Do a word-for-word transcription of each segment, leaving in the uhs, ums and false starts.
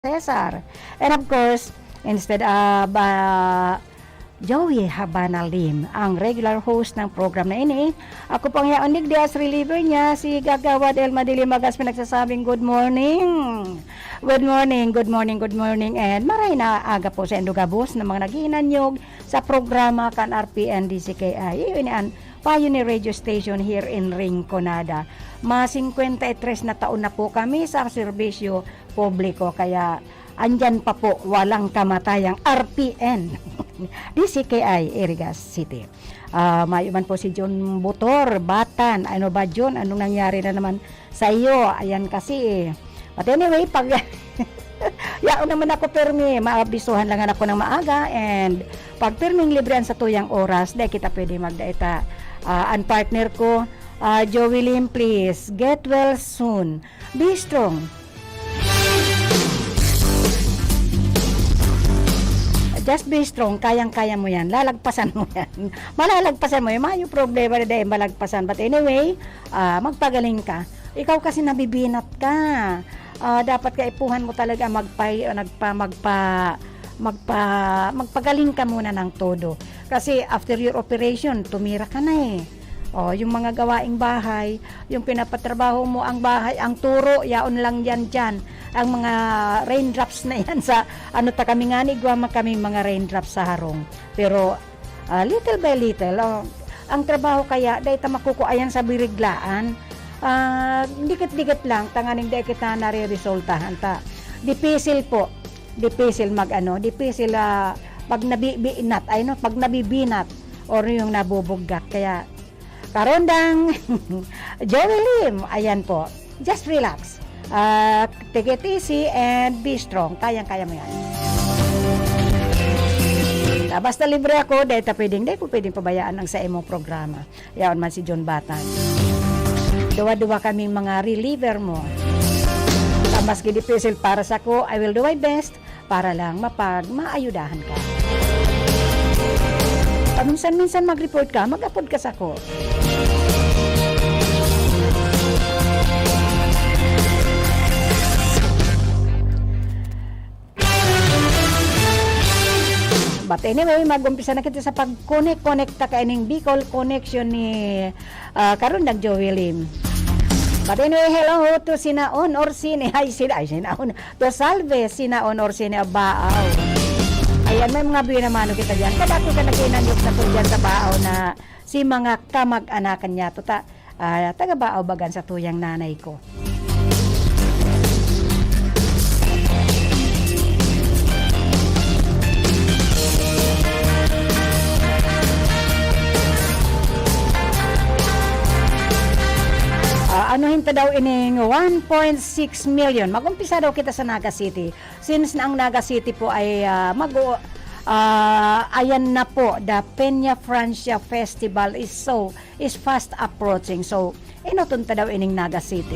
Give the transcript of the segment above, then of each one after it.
Cesar. And of course, instead of, ah, Joey Habana Lim, ang regular host ng program na ini, ako po ang yaon digdi as reliever niya, si Gagawad Elma Dilimagas, pinagsasabing, "Good morning! Good morning, good morning, good morning, and maray na aga po sa indo gabos na mga naghihinanyog sa programa kan R P N D C K I." Iyo ini an Pioneer Radio Station here in Rinconada. Ma singkwenta y tres na taon na po kami sa serbisyo publiko, kaya andyan pa po, walang kamatayang R P N, D C K I, Iriga City. Ah, mayo man po si John Butor, Batan. Ano ba, John? Anong nangyari na naman sa iyo? Ayan kasi eh. But anyway, pag yaon naman ako, permi, maabisuhan lang ako ng maaga, and pag perming libre ang satuyang oras, dai kita pwede magdaita. Ah, ang partner ko, ah, Joey Lim, please, get well soon. Be strong. Just be strong. Kayang-kaya mo yan. Lalagpasan mo yan. Malalagpasan mo yan. Mayo problema na dahil malagpasan. But anyway, ah, magpagaling ka. Ikaw kasi nabibinat ka. Ah, dapat kaipuhan mo talaga magpay-, nagpa-, magpa-, magpa-, magpagaling ka muna ng todo. Kasi after your operation, tumira ka na eh. Oh, yung mga gawaing bahay, yung pinapatrabaho mo ang bahay, ang turo, yaon lang yan dyan. Ang mga raindrops na yan sa, ano ta kami nga ni, igwa man kaming mga raindrops sa harong. Pero, ah, little by little, oh, ang trabaho kaya, dahil ta makukua yan sa biriglaan. Ah, dikit-dikit lang, tanganing dahil kita nare-resultahan ta. Dipisil po, dipisil mag-ano, dipisil, ah, pag nabibinat, ay no, pag nabibinat, or yung nabubuggat. Kaya, Karondang Joey Lim, ayan po. Just relax. Ah, take it easy and be strong. Kayang-kaya mo yan. Ah, basta libre ako, dahil ta pwedeng, dahil po pwedeng pabayaan ang sa imong programa. Yaon man si John Batan. Duwa-duwa kaming mga reliever mo. Ah, maski dipisil para sa ko, I will do my best para lang mapag-, maayudahan ka. Paminsan-minsan mag-report ka, mag-apod ka sako. But anyway, mag-umpisa na kita sa pag-connect-connect ta kaining Bicol Connection ni, ah, Karondang Joey Lim. But anyway, hello to Sinaon or Sine-, ay, Sina-, ay, Sinaon. To Salve, Sinaon or Sine Abaaw. Ayan, may mga buena mano kita diyan. Kadako ka naghinanyog na po diyan sa Baaw na si mga kamag-anakan niya. Tuta, ah, taga Baaw bagan sa tuyang nanay ko. Ah, ano hinta daw ining one point six million? Mag-umpisa daw kita sa Naga City. Since na ang Naga City po ay, ah, mag-, ah, ayan na po, the Peña Francia Festival is so, is fast approaching. So, enoton ta daw ining Naga City.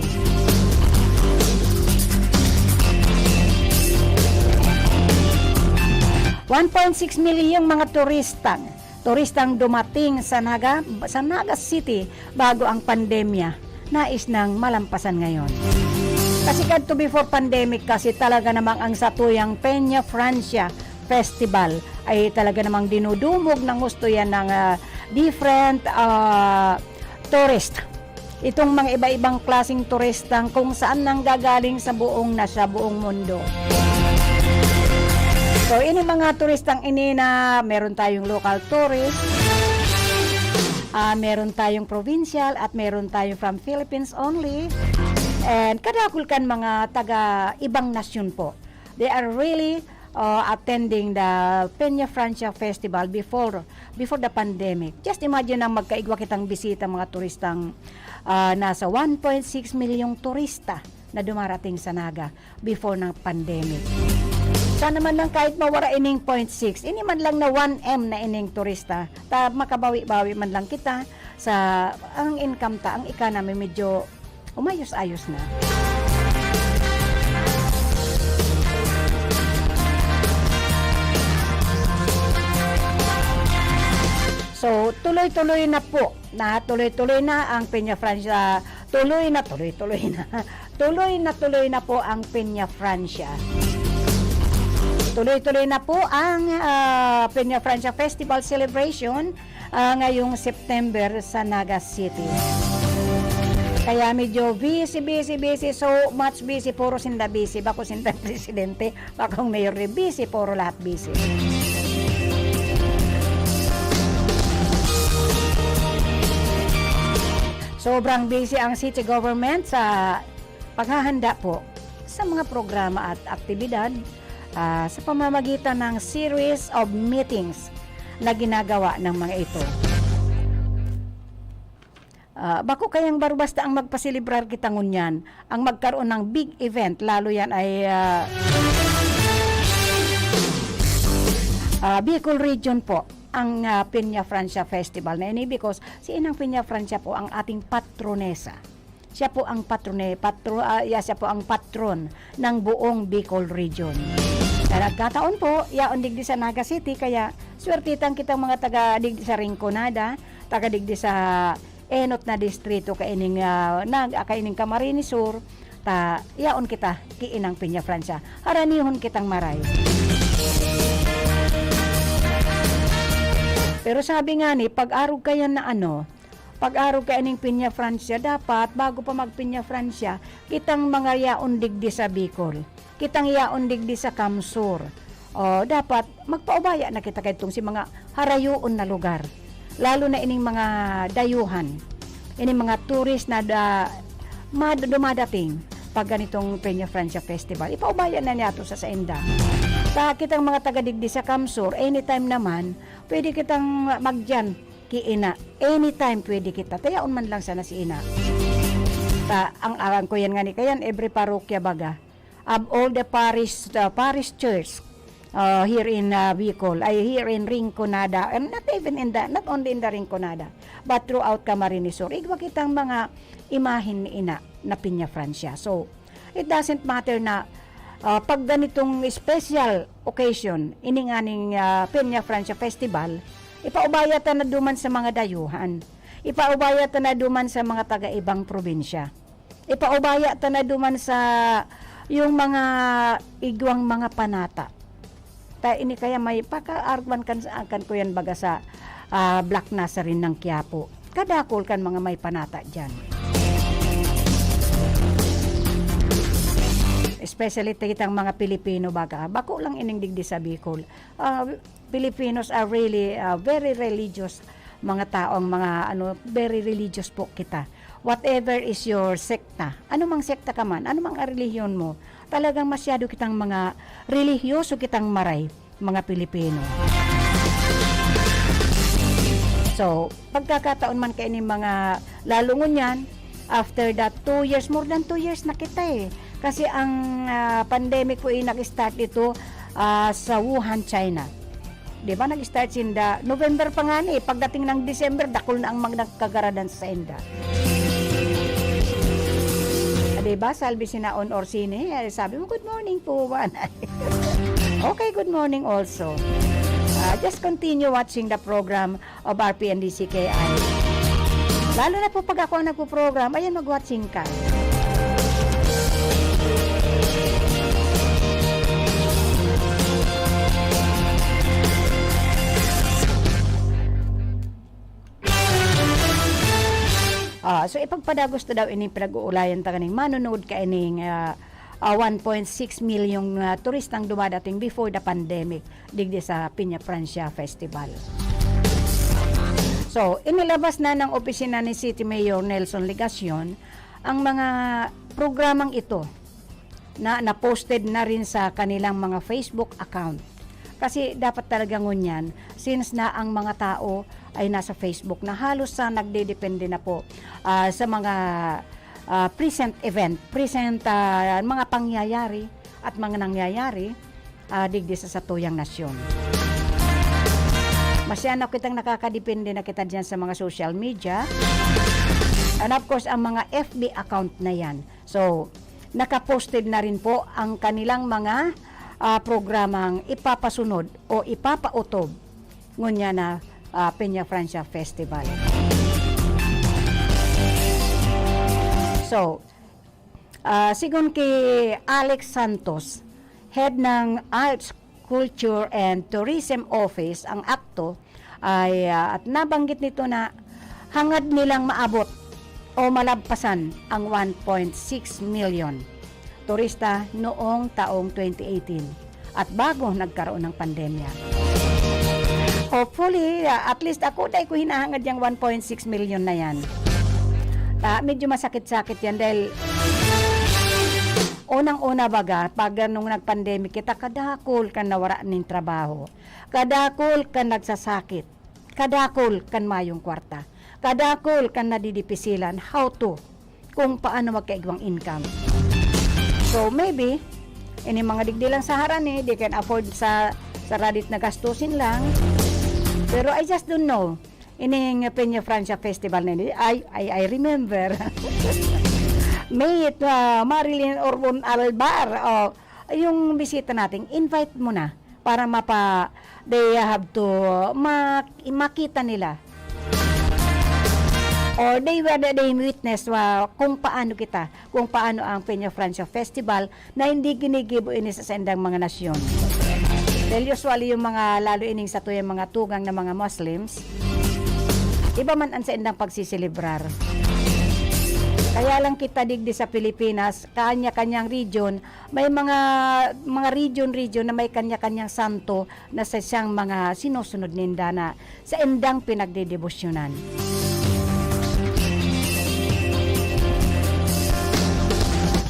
One point six milyong mga turistang, turistang dumating sa Naga, sa Naga City bago ang pandemya. Nais nang malampasan ngayon. Kasi kadto before pandemic kasi talaga namang ang satuyang Peña Francia Festival ay talaga namang dinudumog ng husto yan ng, ah, different, ah, tourist. Itong mga iba-ibang klaseng turistang kung saan nanggagaling sa buong na, sa buong mundo. So, ini mga turistang ini na meron tayong local tourist, ah, meron tayong provincial, at meron tayong from Philippines only. And kadakul kan mga taga ibang nasyon po. They are really, uh, attending the Peña Francia Festival before, before the pandemic. Just imagine ang magkaigwa kitang bisita, mga turistang, ah, nasa one point six milyong turista na dumarating sa Naga before ng pandemic. Sana man lang kahit mawara ining point six, ini man lang na one M na ining turista, ta makabawi-bawi man lang kita sa, ang income ta, ang economy medyo umayos-ayos na. So, tuloy-tuloy na po, na tuloy-tuloy na ang Peña Francia, tuloy na, tuloy-tuloy na. Tuloy na tuloy na po ang Peña Francia. Tuloy-tuloy na po ang, ah, Peña Francia Festival Celebration, ah, ngayong September sa Naga City. Kaya medyo busy, busy, busy. So much busy, puro sinda busy. Bako sinda presidente, bakong mayor ni busy, puro lahat busy. Sobrang busy ang city government sa paghahanda po sa mga programa at aktibidad, ah, sa pamamagitan ng series of meetings na ginagawa ng mga ito. Ah, bako kayang baro-basta ang magpaselebrar kita ngunyan, ang magkaroon ng big event, lalo yan ay, ah, ah, Bicol Region po, ang, ah, Peña Francia Festival na ini, because si Inang Peña Francia po ang ating patronesa. Siya po ang patrone-, patro-, ah, ya, siya po ang patron ng buong Bicol Region. Kaya nagkataon po, yaon digdi sa Naga City, kaya swertitan kitang mga taga digdi sa Rinconada, taga digdi sa enot na distrito kaining, ah, nag-, ah, kaining Camarines Sur, ta yaon kita ki Inang Peña Francia. Haranihon kitang maray. Pero sabi nga ni, pag-arog kayan na ano, pag-arog kaining Peña Francia, dapat bago pa mag Peña Francia, kitang mga yaon digdi sa Bicol. Kitang yaon digdi sa Kamsur. O, dapat magpaubaya na kita kaitong si mga harayoon na lugar. Lalo na ining mga dayuhan, ining mga tourist na da-, mad-, dumadating pag ganitong Peña Francia Festival. Ipaubaya na niya to sa sainda. Sa kitang mga taga digdi sa Kamsur, anytime naman, pwede kitang magdiyan ki Ina. Anytime pwede kita. Tayaon man lang sana si Ina. Ta, ang aram ko yan nga ni kayan, every parokya baga. Of all the parish, the parish church, uh, here in, uh, Bicol, ay here in Rinconada, and not even in the, not only in the Rinconada, but throughout Camarines Sur, igwa kitang mga imahen ni Ina na Peña Francia. So, it doesn't matter na, uh, pag ganitong special occasion, ini nganing, uh, Peña Francia Festival, ipaubaya ta na duman sa mga dayuhan. Ipaubaya ta na duman sa mga taga-ibang probinsya. Ipaubaya ta na duman sa yung mga igwang mga panata. Ta ini kaya may pakaargwan kan, kan ko yan baga sa, ah, Black Nazarene ng Quiapo. Kadakol kan mga may panata diyan. Especially kitang mga Pilipino baga. Bako lang ining digdi sa Bicol. Ah, Filipinos are really, ah, very religious mga tao, ang mga, ano, very religious po kita. Whatever is your sekta, anumang sekta ka man, anumang relihiyon mo, talagang masyado kitang mga relihiyoso kitang maray, mga Pilipino. So, pagkakataon man kaini mga, lalo ngunyan, after that two years, more than two years na kita eh. Kasi ang, ah, pandemic po ay nag-start ito, ah, sa Wuhan, China. Di ba, nag-start sinda, November pa nga ni, pagdating ng December, dakul na ang mag-, nagkagaradan sa inda. Ah, di ba, Salvi Sinaon Orsini, eh, sabi mo, "Good morning po, Wanay." Okay, good morning also. Ah, just continue watching the program of R P N D C K I. Lalo na po pag ako ang nagpo-program, ayan, mag-watching ka. Ah, so ipagpadagos ta daw ining pinag-uulayan ta kaning manonood kaining, ah, ah, one point six milyong, ah, turistang dumadating before the pandemic digdi sa Peña Francia Festival. So, inilabas na ng opisina ni City Mayor Nelson Legacion ang mga programang ito na na-posted na rin sa kanilang mga Facebook account. Kasi dapat talaga ngunyan, since na ang mga tao ay nasa Facebook na, halos sa nagdedepende na po, ah, sa mga, ah, present event, present, ah, mga pangyayari at mga nangyayari, ah, digdi sa satuyang nasyon. Masyado kitang nakakadepende na kita diyan sa mga social media. And of course, ang mga F B account na yan. So, nakaposted na rin po ang kanilang mga, ah, programang ipapasunod o ipapautob ngunyan na, ah, Peña Francia Festival. So, ah, sigon ki Alex Santos, head ng Arts Culture and Tourism Office ang akto ay, ah, at nabanggit nito na hangad nilang maabot o malagpasan ang one point six million turista noong taong twenty eighteen at bago nagkaroon ng pandemya. Hopefully, ah, at least ako, dai ko hinahangad yang one point six million na yan. Ah, medyo masakit-sakit yan dahil unang-una baga, pag nung nag-pandemic kita, kadakol kan nawara nin trabaho. Kadakol kan nagsasakit. Kadakol kan mayong kwarta. Kadakol kan nadidipisilan. How to? Kung paano magkaigwang income. So, maybe, ini mga digdi lang sa harani, they can afford sa, sa radit na gastusin lang. Pero I just don't know. Ining Peña Francia Festival na ini, I, I, I remember. Meet, ah, Marilyn Orbon Albar. Oh, yung bisita natin, invite mo na para mapa, they have to ma-, makita nila. Or they were, they witness wa-, kung paano kita, kung paano ang Peña Francia Festival na hindi ginigibo ini sa saindang mga nasyon. Dahil usually yung mga, lalo ining satuyang mga tugang na mga Muslims, iba man ang saindang pagsiselebrar. Kaya lang kita digdi sa Pilipinas, kanya-kanyang region, may mga, mga region-region na may kanya-kanyang santo na sa siyang mga sinusunod ninda na saindang pinagdedebosyonan.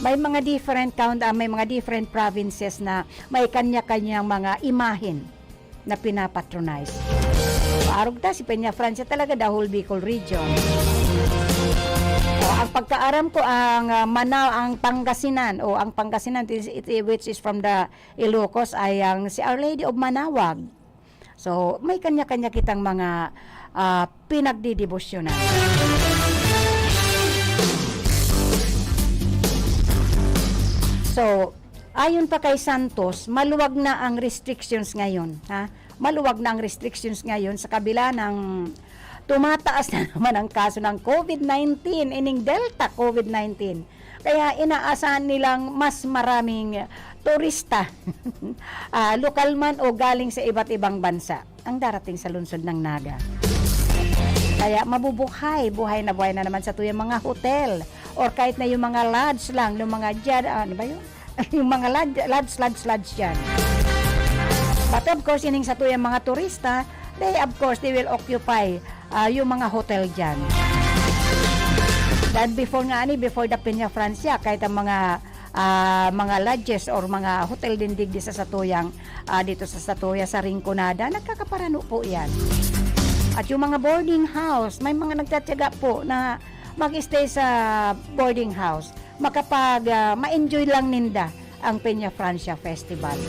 May mga different count-, ah, may mga different provinces na may kanya-kanyang mga imahen na pinapatronize. Arog ta, si Peña Francia talaga, the whole Bicol region. O, ang pagkaaram ko, ang, ah, Manao, ang Pangasinan, o ang Pangasinan, is, it, which is from the Ilocos, ay ang si Our Lady of Manawag. So, may kanya-kanya kitang mga, ah, pinagdidebosyonan. So, ayon pa kay Santos, maluwag na ang restrictions ngayon, ha? Maluwag na ang restrictions ngayon sa kabila ng tumataas na naman ang kaso ng covid nineteen, ining Delta covid nineteen. Kaya inaasahan nilang mas maraming turista, ah, lokal man o galing sa iba't ibang bansa, ang darating sa lungsod ng Naga. Kaya mabubuhay, buhay na buhay na naman satuyang mga hotel or kahit na yung mga lodge lang, yung mga dyan, ah, ano ba yun? Yung mga lodge, lodge, lodge, lodge dyan. But of course, ining satuyang mga turista, they, of course, they will occupy, ah, yung mga hotel dyan. Then before nga ani, before the Peña Francia, kahit ang mga, ah, mga lodges or mga hotel din digdi sa satuyang, ah, dito sa satuya, sa Rinconada, nagkakaparano po yan. At yung mga boarding house, may mga nagtatiyaga po na mag-stay sa boarding house, makapag, ah, ma-enjoy lang ninda ang Peña Francia Festival.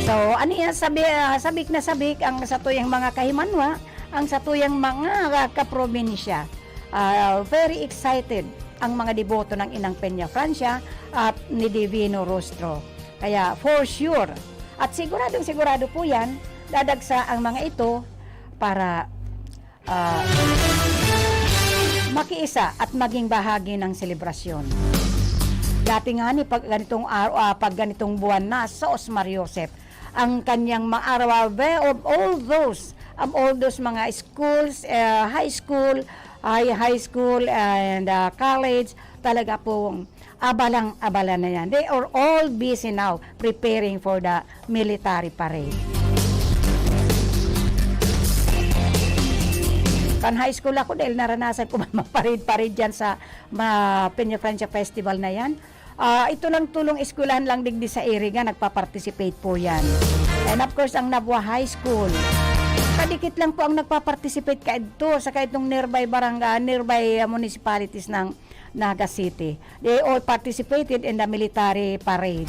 So, ano yan, sabi, ah, sabik na sabik ang satuyang mga kahimanwa, ang satuyang mga, ah, kaprobinsya. Ah, very excited ang mga deboto ng Inang Peña Francia at ni Divino Rostro. Kaya, for sure, at siguradong sigurado po yan, dadagsa ang mga ito para ah, makiisa at maging bahagi ng selebrasyon. Dati nga ni pag ganitong araw, ah, pag ganitong buwan na, sos Mariosep, ang kanyang maarawawe of all those, of all those mga schools, eh, high school, high, high school and, ah, college, talaga pong abalang-abala na yan. They are all busy now preparing for the military parade. Kan high school ako, dahil naranasan ko man mag-parade-parade dyan sa ma-, Peña Francia Festival na yan. Ah, ito lang tulong eskwelahan lang digdi sa Iriga, nagpa-participate po yan. And of course, ang Nabua High School. Kadikit lang po ang nagpa-participate kaidto, saka itong nearby barangay, nearby, ah, municipalities ng Naga City. They all participated in the military parade.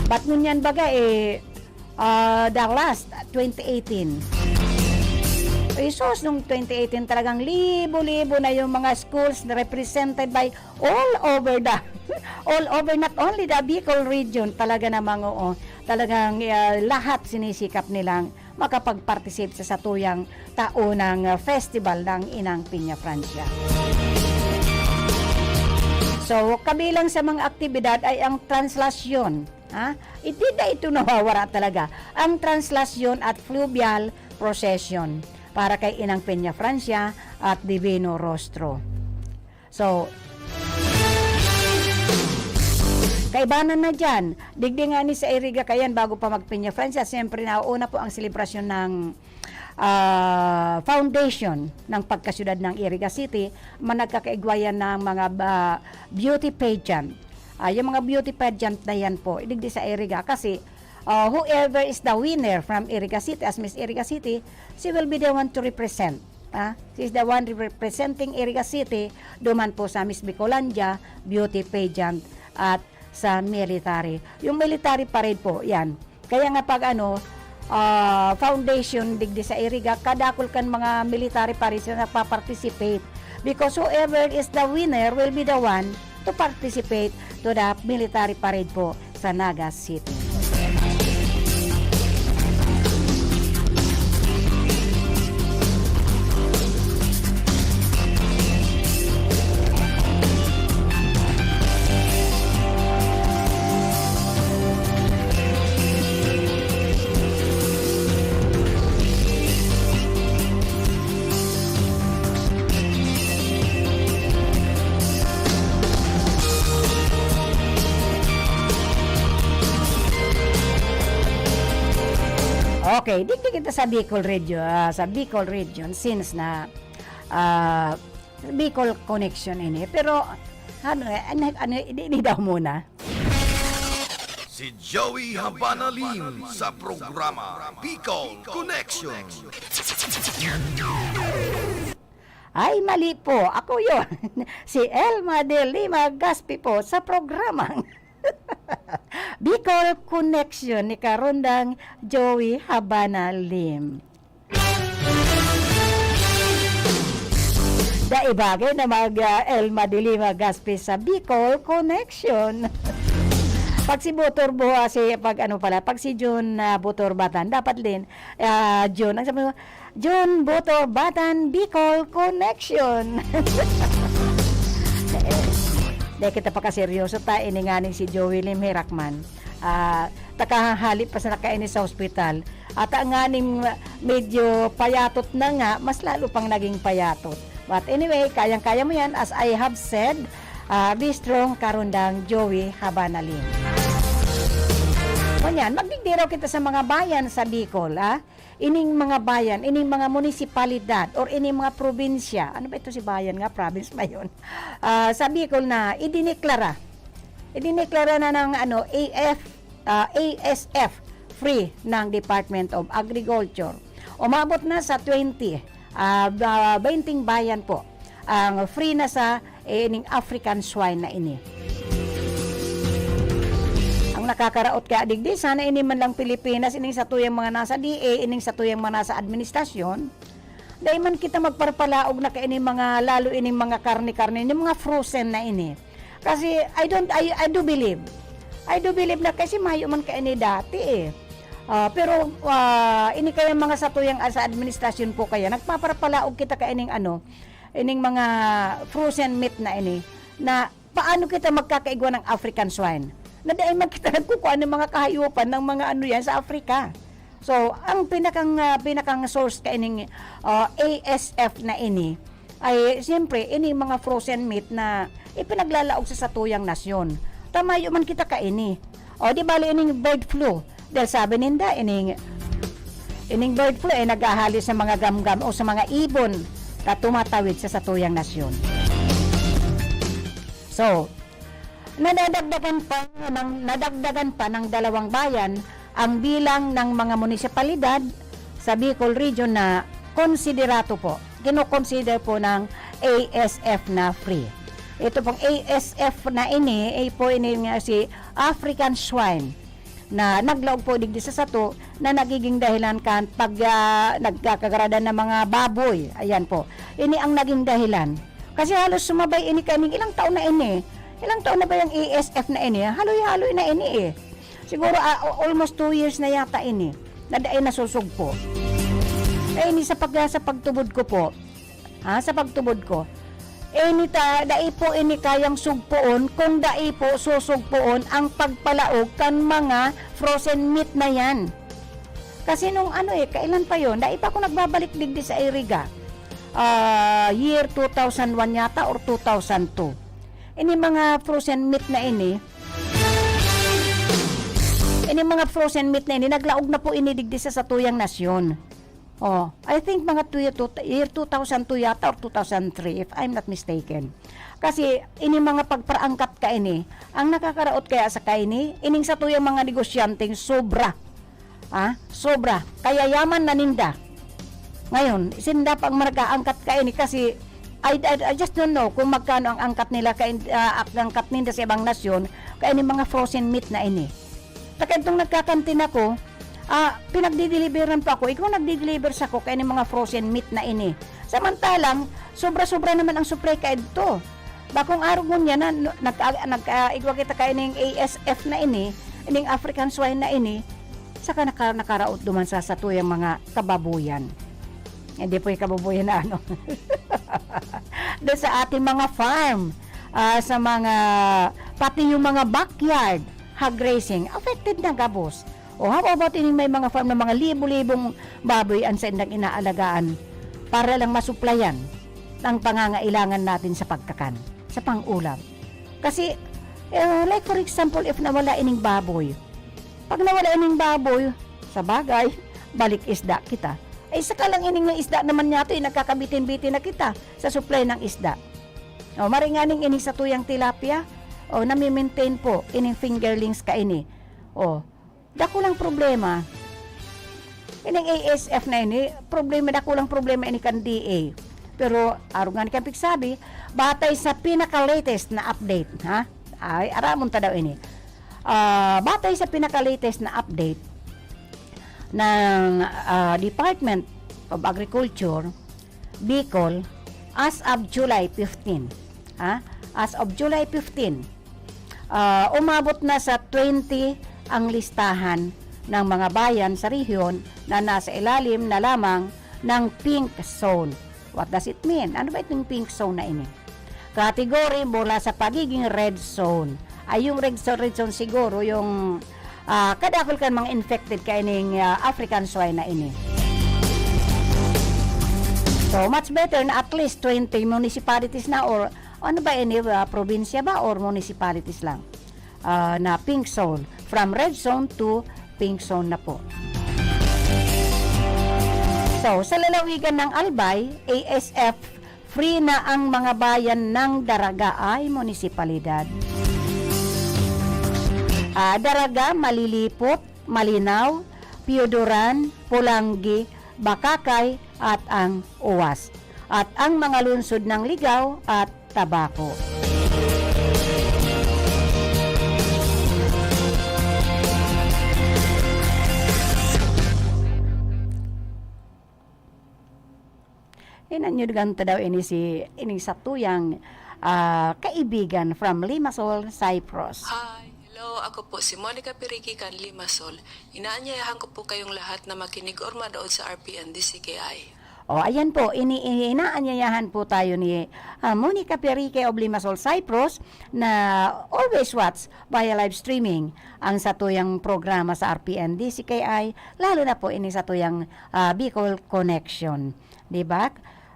But ngunyan baga, eh, ah, the last, twenty eighteen. Eh, sus, nung twenty eighteen, talagang libo-libo na yung mga schools represented by all over the, all over, not only the Bicol region, talaga namang, oo, talagang, ah, lahat sinisikap nilang makapag-participate sa satuyang taonang, ah, festival ng Inang Peña Francia. So, kabilang sa mga aktibidad ay ang translasyon. Ha? Hindi na ito nawawara talaga. Ang translasyon at fluvial procession para kay Inang Peña Francia at Divino Rostro. So, kaibanan na dyan. Digdi nga ni sa Iriga kayan, bago pa mag Peña Francia, siyempre nauuna po ang selebrasyon ng ah, foundation ng pagkasyudad ng Iriga City, man nagkakaigwayan ng mga, ah, beauty pageant. Ah, yung mga beauty pageant na yan po, digdi sa Iriga. Kasi, ah, whoever is the winner from Iriga City, as Miss Iriga City, she will be the one to represent. Ah, she is the one representing Iriga City, duman po sa Miss Bicolandia Beauty Pageant at sa military. Yung military parade po, yan. Kaya nga pag ano, ah, foundation digdi sa Iriga, kadakol kan mga military parade na nagpa-participate. Because whoever is the winner will be the one to participate to the military parade po sa Naga City. Okay, digdi kita sa Bicol Radio, ah, sa Bicol Region, since na, ah, Bicol Connection ini. Pero, ano, eh, ano, ano, ini, ini daw muna. Si Joey Habana Lim sa programa Bicol Connection. Ay, mali po. Ako yun. Si Elma de Lima Gaspi po sa programang Bicol Connection ni Karondang Joey Habana Lim. Dai bagay na mag, ah, Elma de Lima Gaspi sa Bicol Connection. Pag si Botor Buha, si, pag ano pala, pag si Jun, ah, Botor Batan, dapat din, ah, Jun, ang sabi mo, Jun Botor Batan, Bicol Connection. Dai kita pakaseryoso ta, ini nganing si Joey Lim Hirakman. Ah, takahali pa sana kaini sa ospital. At ang nganing medyo payatot na nga, mas lalo pang naging payatot. But anyway, kayang-kaya mo yan. As I have said, ah, be strong, Karondang Joey Habana Lim. Ngunyan, magdigdi raw kita sa mga bayan sa Bicol, ah. Ining mga bayan, ining mga munisipalidad, or ining mga probinsya. Ano ba ito si bayan nga? Province ba yun? Ah, sa Bicol na idineklara. Idineklara na ng, ano, A F, ah, A S F free ng Department of Agriculture. Umabot na sa twenty, ah, ba-, baynting bayan po ang free na sa, eh, ining African swine na ini. Ang nakakaraot kaya digdi, sana ini man lang Pilipinas, ining satuyang mga nasa D A, ining satuyang mga nasa administrasyon, dai man kita magparpalaog na kaining mga, lalo ining mga karne-karne, ining mga frozen na ini. Kasi I don't, I, I do believe. I do believe na kasi mayo man kaini dati eh. Ah, pero, ah, ini kaya mga satuyang, ah, sa administrasyon po kaya, nagpaparpalaog kita kaining ano, ining mga frozen meat na ini, na paano kita magkakaigwa ng African swine? Na dai man kita nagkukuha ng mga kahayupan, ng mga ano yan sa Africa. So, ang pinakang, ah, pinakang source kaining, ah, A S F na ini ay, siyempre, ini mga frozen meat na ipinaglalaog sa satuyang nasyon. Ta mayo man kita kaini. O, di bali ining bird flu. Dahil sabi ninda, ining, ining bird flu ay naghahali sa mga gamgam o sa mga ibon na tumatawid sa satuyang nasyon. So, nadadagdagan pa ng, nadagdagan pa ng dalawang bayan ang bilang ng mga munisipalidad sa Bicol Region na konsiderato po, kinokonsider po ng A S F na free. Ito pong A S F na ini, ay po ini nga si African swine na naglaog po digdi sa sato na nagiging dahilan kan pag, ah, nagkakagrada ng mga baboy. Ayan po. Ini ang naging dahilan. Kasi halos sumabay ini kaning ilang taon na ini. Ilang taon na ba yung A S F na ini? Haloy-haloy na ini eh. Siguro, ah, o-, almost two years na yata ini na dai nasusugpo. Eh, ini sa pag-, sa pagtubod ko po, ha, sa pagtubod ko, Ini ta, dai po ini kayang sugpoon kung dai po susugpoon ang pagpalaog kan mga frozen meat na yan. Kasi nung ano eh, kailan pa yon? Dai pa ako nagbabalik digdi sa Iriga. Ah, year two thousand one yata or two thousand two. Ini mga frozen meat na ini, ini mga frozen meat na ini, naglaog na po ini digdi sa satuyang nasyon. Oh, I think mga two, two, year two thousand two yata or two thousand three, if I'm not mistaken. Kasi ini mga pagparaangkat kaini, ang nakakaraot kaya sa kaini, ining satuyang mga negosyanteng sobra. Ah, sobra. Kaya yaman na ninda. Ngayon, sinda pang marga angkat kaini kasi I, I, I just don't know kung magkano ang angkat nila kain, ah, ang angkat ninda sa ibang nasyon, kaini mga frozen meat na ini. Takantong nagkakantin ako, ah, pinagdideliveran pa ako. Ikaw nagdideliver sa ko kaya mga frozen meat na ini. Samantalang, sobra-sobra naman ang supply kaidto. Bakong arog ngunyan na, no, nag-, nag-, ah, igwa kita kaya ning A S F na ini, ining African swine na ini, saka naka-, nakaraot duman sa satuyang mga kababuyan. Hindi po yung kababuyan na ano. Doon sa ating mga farm, ah, sa mga, pati yung mga backyard, hog raising, affected na gabos. O how about ining may mga farm na mga libo-libong baboy ang saindang inaalagaan para lang masuplayan ang pangangailangan natin sa pagkakan, sa pang-ulam. Kasi, eh, like for example, if nawala ining baboy, pag nawala ining baboy, sa bagay, balik isda kita. Ay, saka lang ining isda naman niya to, eh, nagkakabitin-bitin na kita sa supply ng isda. O, maring nga ning ining satuyang tilapia, o, nami-maintain po ining fingerlings kaini. O, dakulang problema. Ining A S F na ini, problema, dakulang problema ini kan D A. Pero, arog nga ni kan pigsabi, batay sa pinaka-latest na update, ha? Ay, aramon ta daw ini. Ah, batay sa pinaka-latest na update ng, ah, Department of Agriculture, Bicol, as of July fifteen, ha? As of July fifteen, ah, umabot na sa twenty ang listahan ng mga bayan sa rehiyon na nasa ilalim na lamang ng pink zone. What does it mean? Ano ba itong pink zone na ini? Category mula sa pagiging red zone. Ay, yung red zone, red zone siguro yung, ah, kadakul kan mga infected kaining, ah, African swine na ini. So, much better na at least twenty municipalities na or ano ba ini, ah, probinsya ba or municipalities lang? Ah, na pink zone. From red zone to pink zone na po. So, sa lalawigan ng Albay, A S F, free na ang mga bayan ng Daraga ay munisipalidad. Ah, Daraga, Malilipot, Malinaw, Pioduran, Polangui, Bacacay, at ang Uwas. At ang mga lungsod ng Ligao at Tabaco. Inanyugan ta daw ini si, ining satuyang, ah, kaibigan from Limassol, Cyprus. Hi, hello, ako po si Monica Piriki kan Limassol. Inaanyayahan ko po kayong lahat na makinig or manood sa R P N D C K I. O, ayan po, ini-, inaanyayahan po tayo ni, ah, Monica Perique of Limassol, Cyprus, na always watch via live streaming ang satuyang programa sa R P N D C K I, lalo na po ini satuyang, ah, Bicol Connection. Di ba?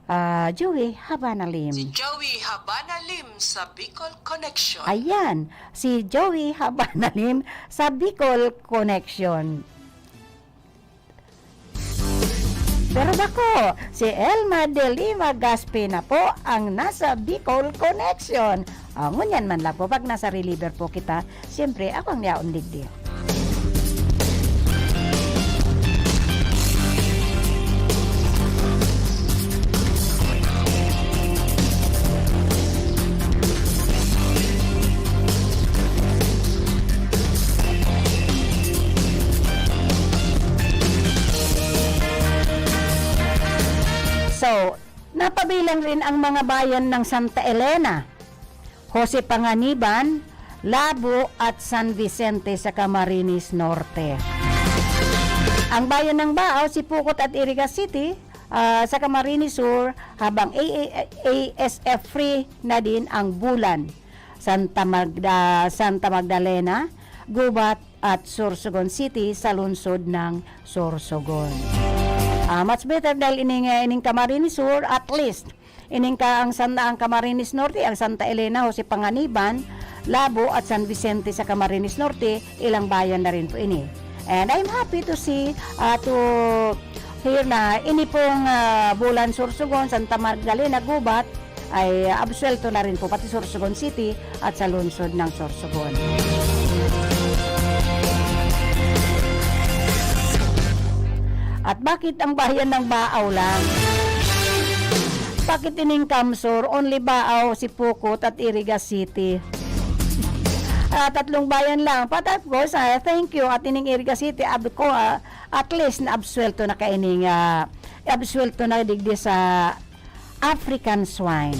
Ah, Joey Habanalim. Si Joey Habanalim sa Bicol Connection. Ayan, si Joey Habanalim sa Bicol Connection. Pero bako, si Elma de Lima Gaspi na po ang nasa Bicol Connection. O, ngunyan man lang po, pag nasa reliever po kita, siyempre, ako ang niyaon digdi. So, napabilang rin ang mga bayan ng Santa Elena, Jose Panganiban, Labo at San Vicente sa Camarines Norte. Ang bayan ng Baao, Sipocot at Iriga City, ah, sa Camarines Sur, habang A A, A S F free na din ang Bulan, Santa Magda-, Santa Magdalena, Gubat at Sorsogon City sa lungsod ng Sorsogon. Ah, much better dahil ining, ah, ining Camarines Sur, at least, ining ka, ang San-, ang Camarines Norte, ang Santa Elena, Jose Panganiban, Labo at San Vicente sa Camarines Norte, ilang bayan na rin po ini. And I'm happy to see, ah, to hear na ini pong, ah, Bulan, Sorsogon, Santa Magdalena, Gubat, ay absuelto na rin po, pati Sorsogon City at sa lungsod ng Sorsogon. At bakit ang bayan ng Baaw lang? Bakit ining Kamsur, only Baaw, Sipocot at Iriga City? Ah, tatlong bayan lang. But of course, ah, thank you. At ining Iriga City, abi ko, ah, at least naabsuelto na kaining, ah, absuelto na digdi sa African swine.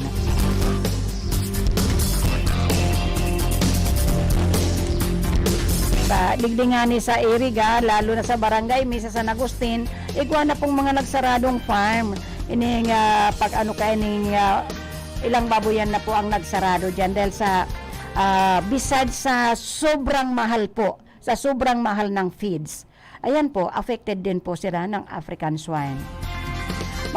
Sa digdi ngani sa Iriga, lalo na sa Barangay Mesa, San Agustin, igwa na pong mga nagsaradong farm. Ining, ah, pag ano ka, ining, ah, ilang baboyan na po ang nagsarado diyan dahil sa, ah, besides sa sobrang mahal po, sa sobrang mahal ng feeds. Ayan po, affected din po sila ng African swine.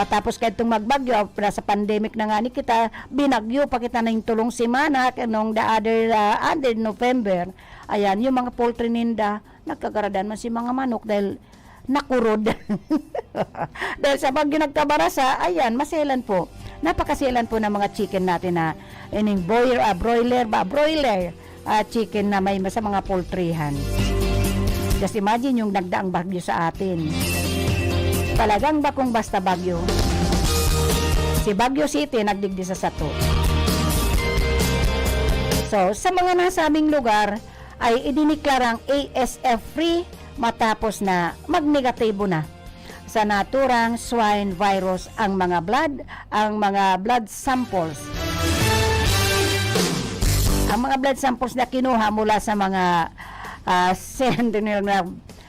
Matapos kaitong magbagyo, nasa pandemic na ngani kita, binagyo pa kita ning tolong semana, nung the other, ah, under November. Ayan, yung mga poultry ninda, nagkagaradan man si mga manok dahil nakurod. Dahil sa bagyo nagkabarasa, ayan, maselan po. Napakaselan po ng mga chicken natin na ining boil-, ah, broiler ba? Broiler, ah, chicken na may sa mga poultryhan. Just imagine yung nagdaang bagyo sa atin. Talagang bakong basta bagyo. Si Baguio City nagdigdi sa sato. So, sa mga nasabing lugar ay idineklarang A S F free matapos na magnegatibo na sa naturang swine virus ang mga blood, ang mga blood samples. Ang mga blood samples na kinuha mula sa mga, ah, sentinel na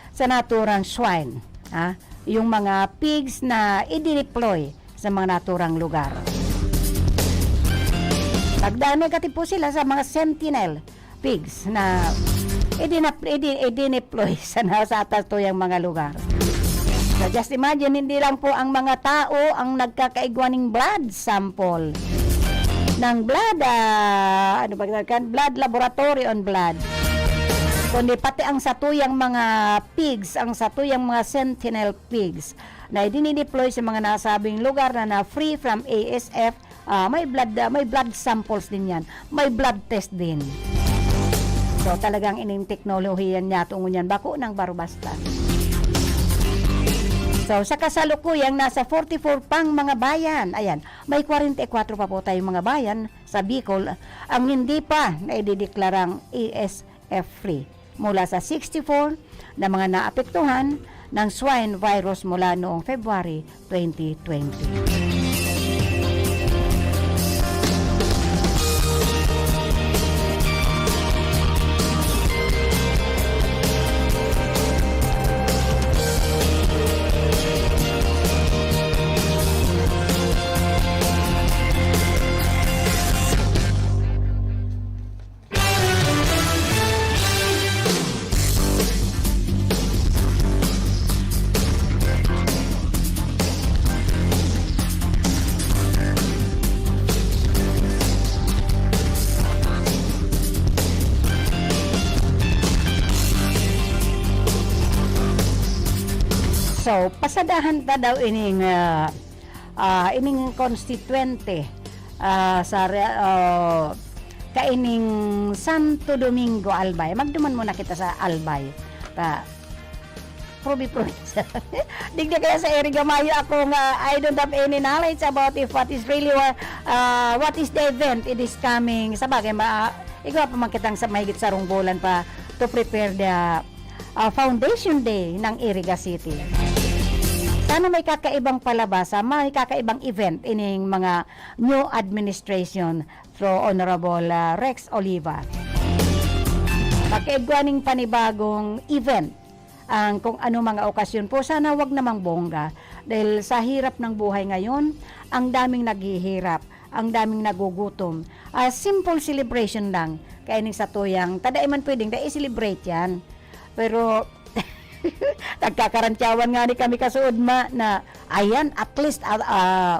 sa naturang swine, ah, yung mga pigs na idineploy sa mga naturang lugar. Pagdaan negative po sila sa mga sentinel pigs na idinap-, idi-, idineploy sa, na, sa atatuyang mga lugar. So, just imagine, hindi lang po ang mga tao ang nagkakaigwa ning blood sample. Ng blood, ah, ano ba tawag yan? Blood laboratory on blood. Kundi pati ang satuyang mga pigs, ang satuyang mga sentinel pigs na idinideploy sa mga nasabing lugar na, na free from A S F, ah, may blood, ah, may blood samples din yan. May blood test din. So, talagang ining teknolohiya niya, tungo niyan, bako nang baro-basta. So, sa kasalukuyang nasa forty-four pang mga bayan, ayan, may kwarenta y kwatro pa po tayong mga bayan sa Bicol ang hindi pa naidideklarang A S F free mula sa sixty-four na mga naapektuhan ng swine virus mula noong February twenty twenty. So, pasadahan ta daw ining, ah, ah, ining konstituyente, ah, sa re-, ah, kaining Santo Domingo, Albay. Magduman muna kita sa Albay. Ta, Probi Provincia. Digdi kaya sa Iriga, mayo ako nga, I don't have any knowledge about if what is really, ah, what is the event it is coming. Sa bagay, ma-, igwa pa man kitang sa mahigit sarong bulan pa to prepare the, ah, Foundation Day ng Iriga City. Sana may kakaibang palabasa, may kakaibang event ining mga new administration through Honorable, ah, Rex Oliva. Pagkaigwa ning panibagong event, ang kung ano mga okasyon po, sana wag namang bongga. Dahil sa hirap ng buhay ngayon, ang daming naghihirap, ang daming nagugutom. Ah, simple celebration lang. Kaya ning satuyang, ta dai man pwedeng dai i-celebrate yan. Pero, nagkakarantyawan nga ni kami kasuod ma, na, ayan, at least, ah, ah,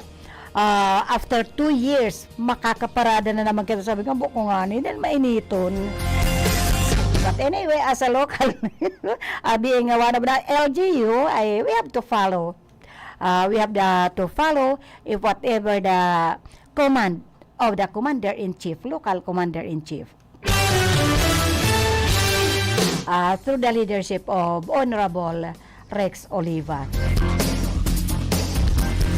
ah, after two years, makakaparada na naman kita. Sabi ko, "Buko nga ni, dahil mainiton." But anyway, as a local, ah, being one of the L G U, ay, we have to follow. Ah, we have the, to follow if whatever the command of the commander-in-chief, local commander-in-chief. Ah, through the leadership of Honorable Rex Oliva.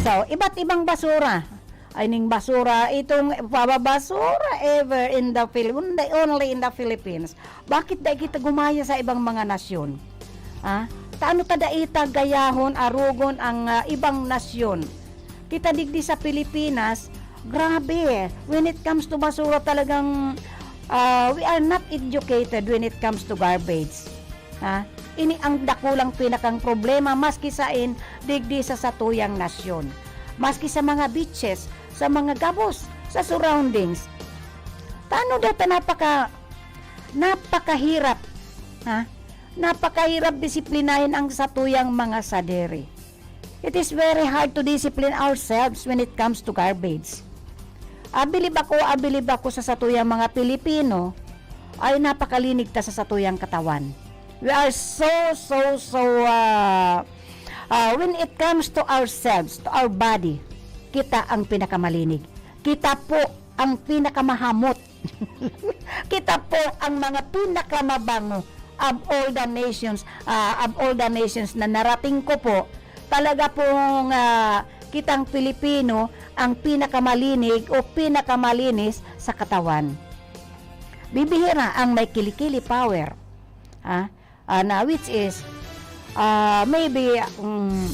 So, iba't ibang basura. Ay, ning basura, itong pababasura ever in the Phil-, only, only in the Philippines. Bakit dai kita gumaya sa ibang mga nasyon? Ah, ta ano ta dai ta gayahon, arogon ang, ah, ibang nasyon? Kita digdi sa Pilipinas, grabe, when it comes to basura talagang, ah, we are not educated when it comes to garbage. Ha? Ini ang dakulang pinakang problema maski sain digdi sa satuyang nasyon. Maski sa mga beaches, sa mga gabos, sa surroundings. Tano data napaka, napakahirap, ha? Napakahirap disiplinahin ang satuyang mga sadiri. It is very hard to discipline ourselves when it comes to garbage. Abilib ako, abilib ako sa satuyang mga Pilipino ay napakalinig ta sa satuyang katawan. We are so, so, so, ah, ah, when it comes to ourselves, to our body, kita ang pinakamalinig. Kita po ang pinakamahamot. Kita po ang mga pinakamabango of all the nations, ah, of all the nations na narating ko po. Talaga pong, ah, kitang Pilipino ang pinakamalinig o pinakamalinis sa katawan. Bibihira ang may kilikili power. Ah, ah, na which is, ah, maybe, mm,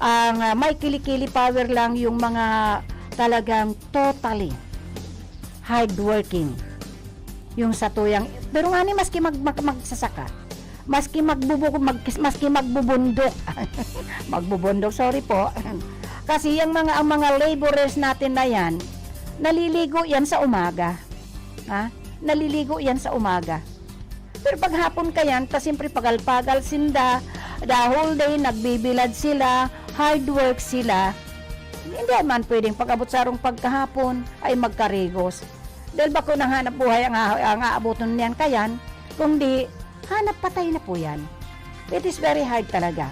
ang, ah, may kilikili power lang yung mga talagang totally hardworking. Yung satuyang, pero nga ni maski mag-, mag-, magsasaka, maski magbubu-, mag-, maski magbubundok, magbubundok, sorry po. Kasi yung mga, ang mga laborers natin na yan, naliligo yan sa umaga. Ha? Naliligo yan sa umaga. Pero paghapon kayan, ta siyempre pagal-pagal sinda, the whole day nagbibilad sila, hard work sila. Hindi man pwedeng pag-abot sa arong pagkahapon ay magkarigos. Dahil bako nang hanap buhay ang, ang aaboton niyan kayan, kundi hanap patay na po yan. It is very hard talaga.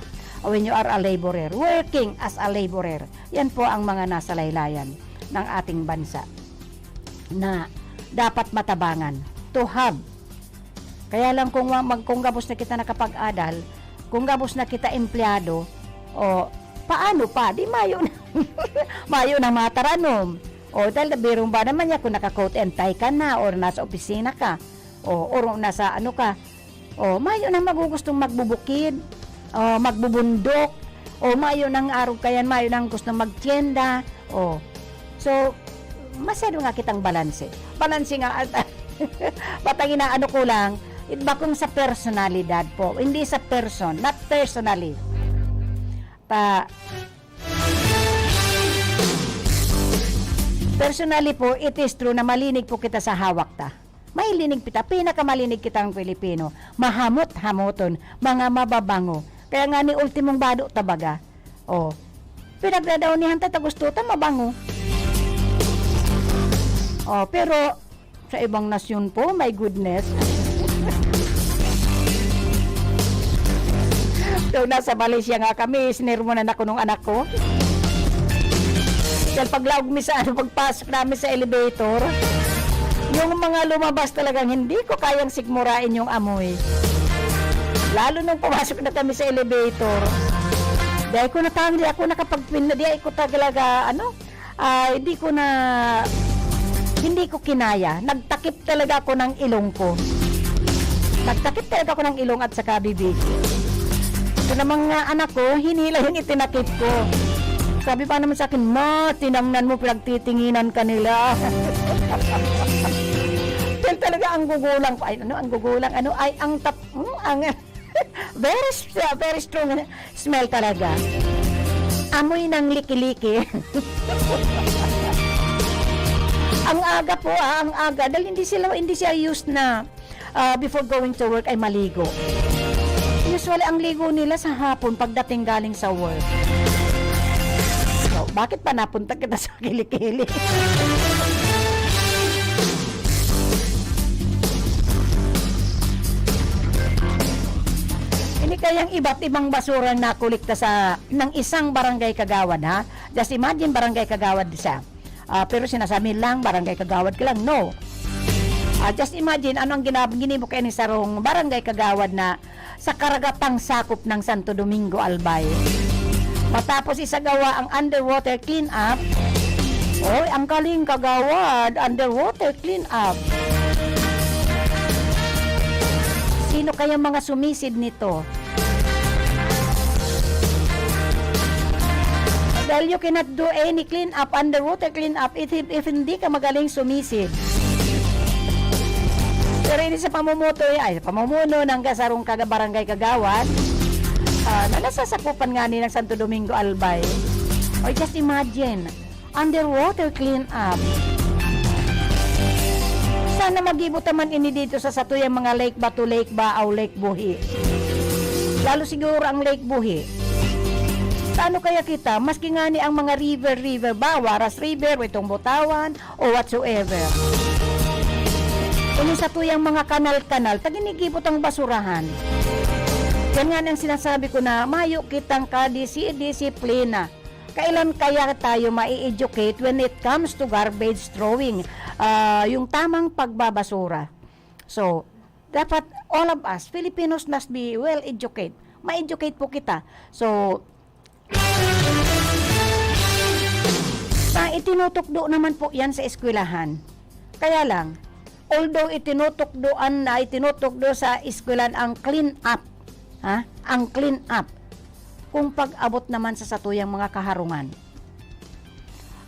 When you are a laborer, working as a laborer, yan po ang mga nasa laylayan ng ating bansa na dapat matabangan, to have. Kaya lang kung wa-, mag-, kung gabos na kita nakapag-adal, kung gabos na kita empleyado, o paano pa? Di mayo na, mayo na mataranom. O, dahil birong ba naman niya kung naka-coat and tie ka na or nasa opisina ka, o, or nasa ano ka, o, mayo nang magugustong magbubukid, o, magbubundok, o, mayo nang arog kayan, mayo nang gustong magtienda, o. So, masyado nga kitang balanse. Balanse nga at, batang inaano ko lang, it bakong sa personalidad po, hindi sa person, not personally. Ta-, personally po, it is true na malinig po kita sa hawak ta. Malinig kita, pinakamalinig kitang Pilipino. Mahamot-hamoton, mga mababango. Kaya nga ni ultimong bado ta baga. Oh, pinagdadaw ni hanta ta gusto ta mabango. Oh, pero sa ibang nasyon po, my goodness. So, nasa Malaysia nga kami, sinermonan ako nung anak ko. Dahil paglaog mi sa, ano, pagpasok namin sa elevator, yung mga lumabas talagang hindi ko kayang sigmurain yung amoy. Lalo nung pumasok na kami sa elevator, dahil ko natang, di ako nakapagpin-, di ako talaga, ano, ah, hindi ko na, hindi ko kinaya. Nagtakip talaga ako ng ilong ko. Nagtakip talaga ako ng ilong at saka bibig. Ito namang, ah, anak ko, hinila yung itinakip ko. Sabi pa naman sa akin, "Ma, tinangnan mo, pinagtitinginan ka nila." Yan talaga ang gugulang ko. Ay, ano, ang gugulang, ano, ay, ang tap-, hmm, ang, very, s-, very strong smell talaga. Amoy ng liki-liki. Ang aga po, ah, ang aga. Dahil hindi sila, hindi siya used na, ah, before going to work ay maligo. Usually, ang ligo nila sa hapon pagdating galing sa work. So, bakit pa napunta kita sa kilikili? Ini kayang iba't ibang basura na kolekta sa, ng isang barangay kagawad, ha? Just imagine, barangay kagawad siya. Ah, pero sinasabi lang, barangay kagawad ka lang. No. Ah, just imagine, ano ang ginab-, ginibo kaya ni sarong barangay kagawad na sa karagatang sakop ng Santo Domingo, Albay. Matapos isagawa ang underwater cleanup, oy, ang galing kagawad, underwater cleanup. Sino kaya mga sumisid nito? Dahil you cannot do any clean up, underwater clean up, if, if hindi ka magaling sumisid. Pero ini sa pamumuto, ay, sa pamumuno ng kasarong kaga-, barangay kagawad, ah, na nasasakupan nga ni ng Santo Domingo Albay. Or just imagine, underwater clean up. Sana magibo ta man ini dito sa satuyang mga lake ba to lake ba o lake buhi. Lalo siguro ang lake buhi. Paano kaya kita, maski nga ni ang mga river, river ba, Waras River, o itong Butawan, o whatsoever. Ini satuyang mga kanal-kanal, ta ginigibot ang basurahan. Yan nga ang sinasabi ko na mayo kitang kadisi-disiplina. Kailan kaya tayo mai-educate when it comes to garbage throwing? Ah, yung tamang pagbabasura. So, dapat all of us, Filipinos must be well educated. Ma-educate po kita. So, sa itinutukdo naman po yan sa eskwelahan. Kaya lang, although itinutukdoan na, itinutukdo sa eskwelahan ang clean up, ha? Ang clean up. Kung pag-abot naman sa satuyang mga kaharungan,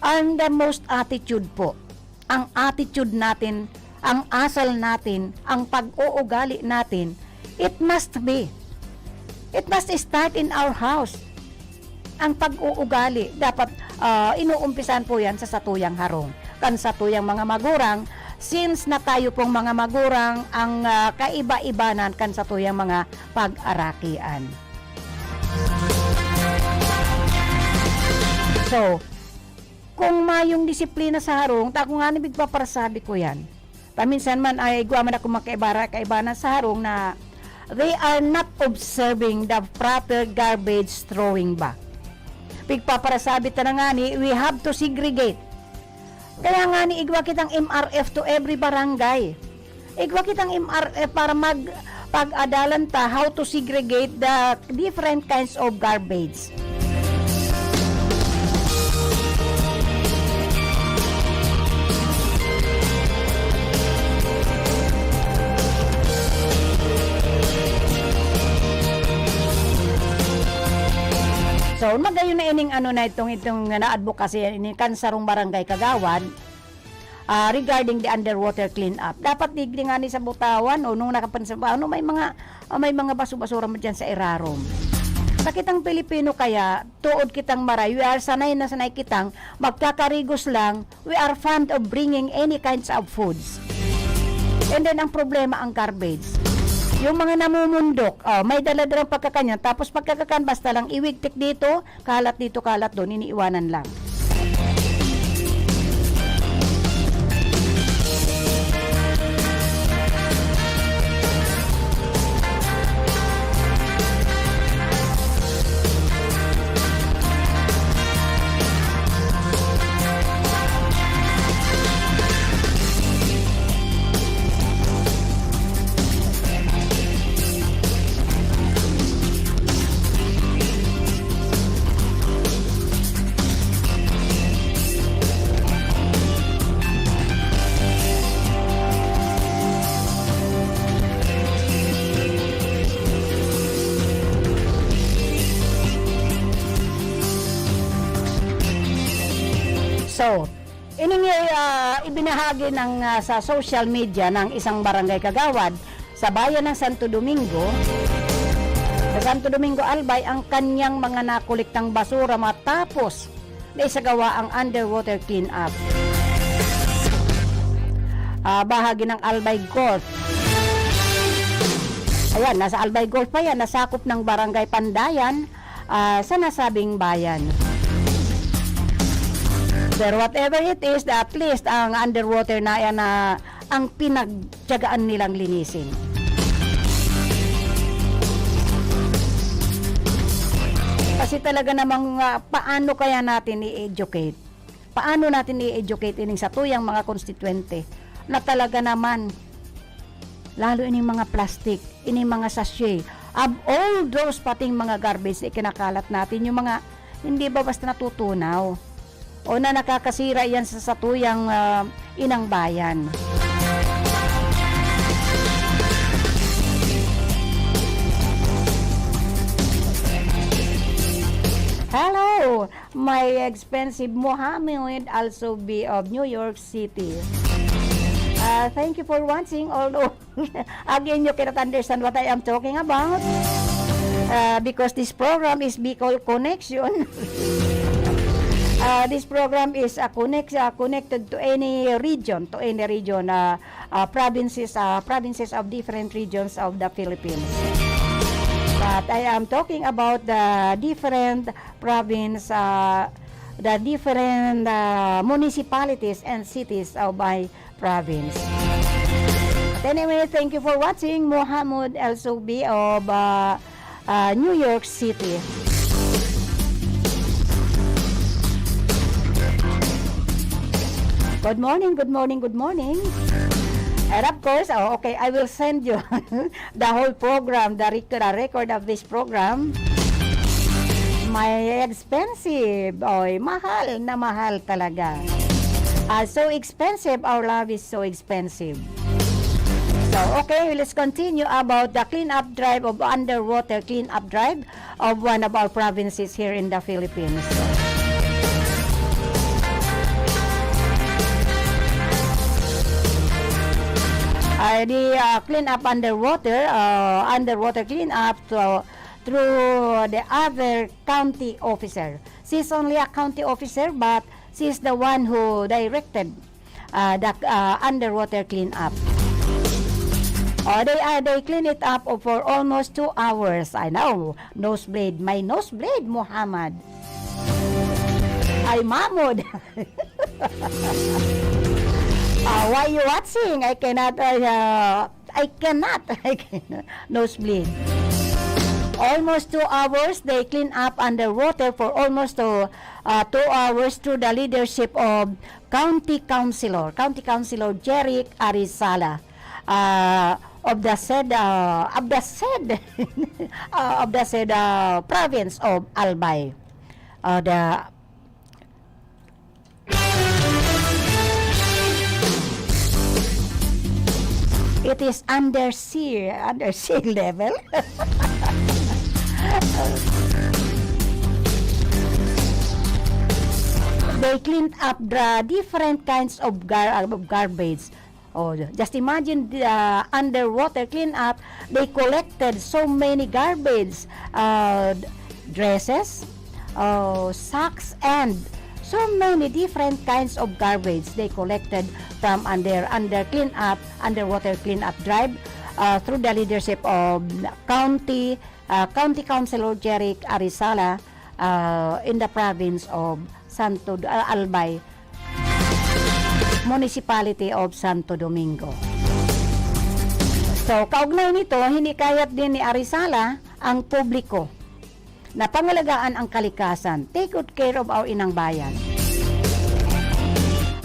and the most attitude po, ang attitude natin, ang asal natin, ang pag-uugali natin, it must be. It must start in our house. Ang pag-uugali, dapat, ah, inuumpisan po yan sa satuyang harong. Kan satuyang mga magurang, since na tayo pong mga magurang, ang, ah, kaiba-ibanan kan satuyang mga pag-arakian. So, kung mayong disiplina sa harong, ta ako nga ni pigpaparasabi ko yan. Paminsan man ay igwa man ako makaibara-, kaibanan sa harong na they are not observing the proper garbage throwing ba. Pigpaparasabi ta na nga ni, we have to segregate. Kaya nga ni igwa kitang M R F to every barangay. Igwa kitang M R F para mag-, pag-adalan ta how to segregate the different kinds of garbage. So, magayon na ining ano na itong, itong na-advocacy ini kan sarong barangay kagawad, ah, regarding the underwater cleanup. Dapat digdi nga ni sa Butawan o nung nakapansin pa, ano, may mga, ah, may mga baso-basura mo dyan sa irarom. Sa kitang Pilipino kaya, tuod kitang maray, we are sanay na sanay kitang magkakarigos lang, we are fond of bringing any kinds of foods. And then, ang problema, ang garbage. Yung mga namumundok, oh, may dala-dalang pagkakanyan, tapos pagkakakan, basta lang iwigtik dito, kalat dito, kalat doon, iniiwanan lang. So, ini nga, ah, ibinahagi ng, ah, sa social media ng isang barangay kagawad sa bayan ng Santo Domingo, Santo Domingo, Albay ang kanyang mga nakolektang basura matapos na isagawa ang underwater cleanup. Ah, bahagi ng Albay Golf. Ayan, nasa Albay Golf pa yan, nasakop ng Barangay Pandayan, ah, sa nasabing bayan. Pero whatever it is, at least ang underwater na yan na ang pinagtiyagaan nilang linisin. Kasi talaga namang, ah, paano kaya natin i-educate? Paano natin i-educate ining satuyang mga konstituyente na talaga naman, lalo ining mga plastic, ining mga sachet, of all those pating mga garbage na ikinakalat natin, yung mga hindi ba basta natutunaw o na nakakasira yan sa satuyang, ah, inang bayan. Hello, my expensive Mohammed also be of New York City. Uh, thank you for watching, although again, you cannot understand what I am talking about. Uh, because this program is Bicol Connection. Uh, this program is a connect, uh, connected to any region, to any region, uh, uh, provinces, uh, provinces of different regions of the Philippines. But I am talking about the different province, uh, the different, uh, municipalities and cities of my province. But anyway, thank you for watching. Mohammed El Soubi of, uh, uh, New York City. Good morning, good morning, good morning. And of course, oh, okay, I will send you the whole program, the rec-, the record of this program. My expensive. Oy, mahal na mahal talaga. Ah, so expensive, our love is so expensive. So, okay, let's continue about the cleanup drive of underwater cleanup drive of one of our provinces here in the Philippines. Ah, the, ah, cleanup underwater, ah, underwater cleanup, so, through the other county officer. She's only a county officer, but she's the one who directed, uh, the, uh, underwater cleanup. Oh, they, uh, they clean it up for almost two hours. I know, nosebleed. My nosebleed, Muhammad. Ay, Mahmoud. Ah, why you watching? I cannot, uh, I cannot. I cannot. Nosebleed. Almost two hours, they clean up underwater for almost two, uh, two hours through the leadership of County Councilor, County Councilor Jeric Arizala, uh, of the said, uh, of the said, uh, of the said, uh, province of Albay. Uh, the It is under sea, under sea level. They cleaned up the different kinds of gar-, of garbage. Oh, just imagine the, uh, underwater cleanup. They collected so many garbage, uh, dresses, uh, sacks, and so many different kinds of garbage they collected from under, under cleanup, underwater cleanup drive, uh, through the leadership of County, uh, County Councilor Jeric Arizala, uh, in the province of Santo, uh, Albay, Municipality of Santo Domingo. So, kaugnay nito, hinikayat din ni Arizala ang publiko na pangalagaan ang kalikasan. Take good care of our inang bayan.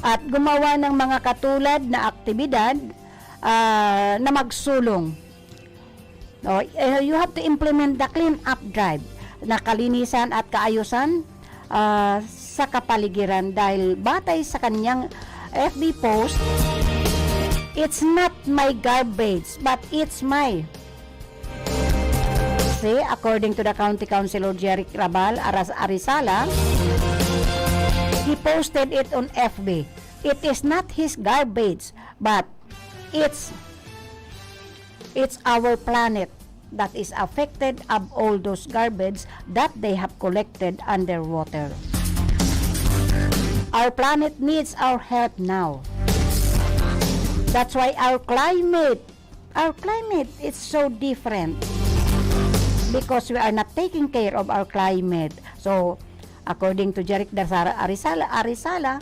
At gumawa ng mga katulad na aktibidad, ah, na magsulong. No, eh, you have to implement the clean up drive na kalinisan at kaayusan, ah, sa kapaligiran dahil batay sa kanyang F B post, "It's not my garbage, but it's my." See, according to the County Councilor Jeric Rabal Aras-, Arizala, he posted it on F B. It is not his garbage, but it's It's our planet. that is affected of all those garbage that they have collected underwater. Our planet needs our help now. That's why our climate, our climate is so different because we are not taking care of our climate. So, according to Jeric Dasara Arisala, Arisala,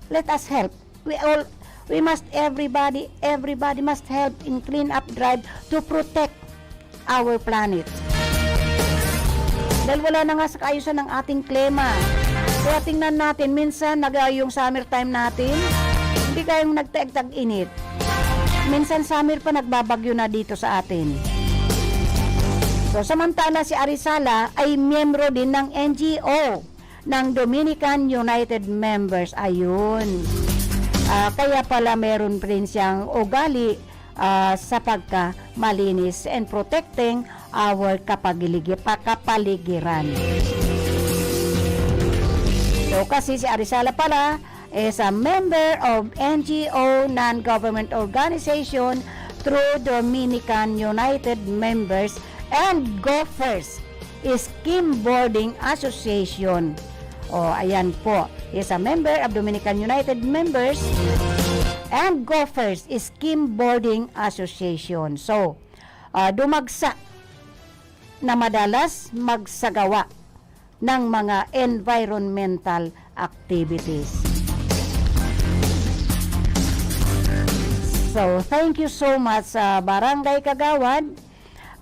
let us help. We all, we must, everybody, everybody must help in clean up drive to protect our planet. Dahil wala na nga sa kaayusan ng ating klima. Kaya tingnan natin, minsan nag, yung summer time natin, hindi kayang nagtaeg-tag-init. Minsan summer pa nagbabagyo na dito sa atin. So, samantala si Arisala ay miyembro din ng N G O ng Dominican United Members. Ayun. Ah, kaya pala meron pa rin siyang ugali, ah, sa pagka malinis and protecting our kapagiligi-, pa-, kapaligiran. So, kasi si Arisala pala is a member of N G O, non-government organization through Dominican United Members and Gophers Skimboarding Association. Oh, ayan po. Is a member of Dominican United Members and Gophers Skimboarding Association. So, ah, dumagsa na madalas magsagawa ng mga environmental activities. So, thank you so much sa Barangay Kagawad,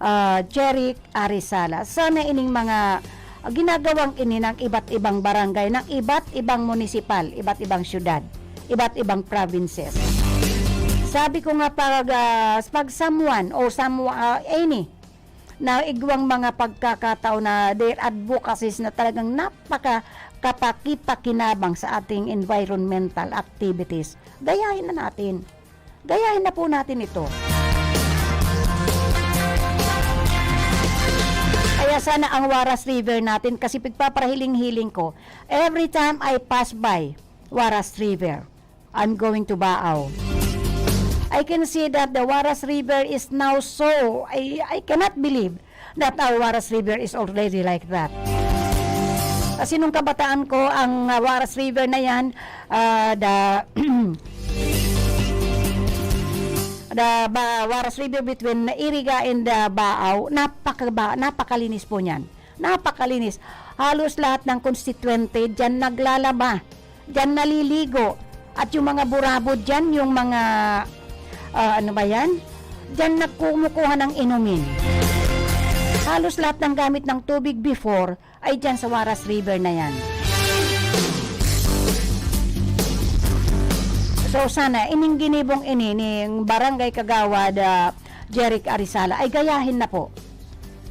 ah, Jeric Arisala. Sana ining mga ginagawang ini ng iba't ibang barangay, ng iba't ibang munisipal, iba't ibang syudad, iba't ibang provinces. Sabi ko nga, pag, ah, pag someone o someone, ah, any, na igwang mga pagkakataon na their advocacies na talagang napaka-, kapakipakinabang sa ating environmental activities, gayahin na natin. Gayahin na po natin ito. Kaya sana ang Waras River natin, kasi pagpaparahiling-hiling ko, every time I pass by Waras River, I'm going to Baao. I can see that the Waras River is now so, I, I cannot believe that our Waras River is already like that. Kasi nung kabataan ko, ang, ah, Waras River na yan, ah, the, the ba-, Waras River between Iriga and, ah, Baao, napaka-, napakalinis po niyan. Napakalinis. Halos lahat ng konstituyente diyan naglalaba, diyan naliligo. At yung mga burabod diyan, yung mga, ah, ano ba yan? Diyan nagkumukuha ng inumin. Halos lahat ng gamit ng tubig before ay diyan sa Waras River na yan. So sana, ining ginibong ini ni Barangay Kagawad, ah, Jeric Arisala ay gayahin na po.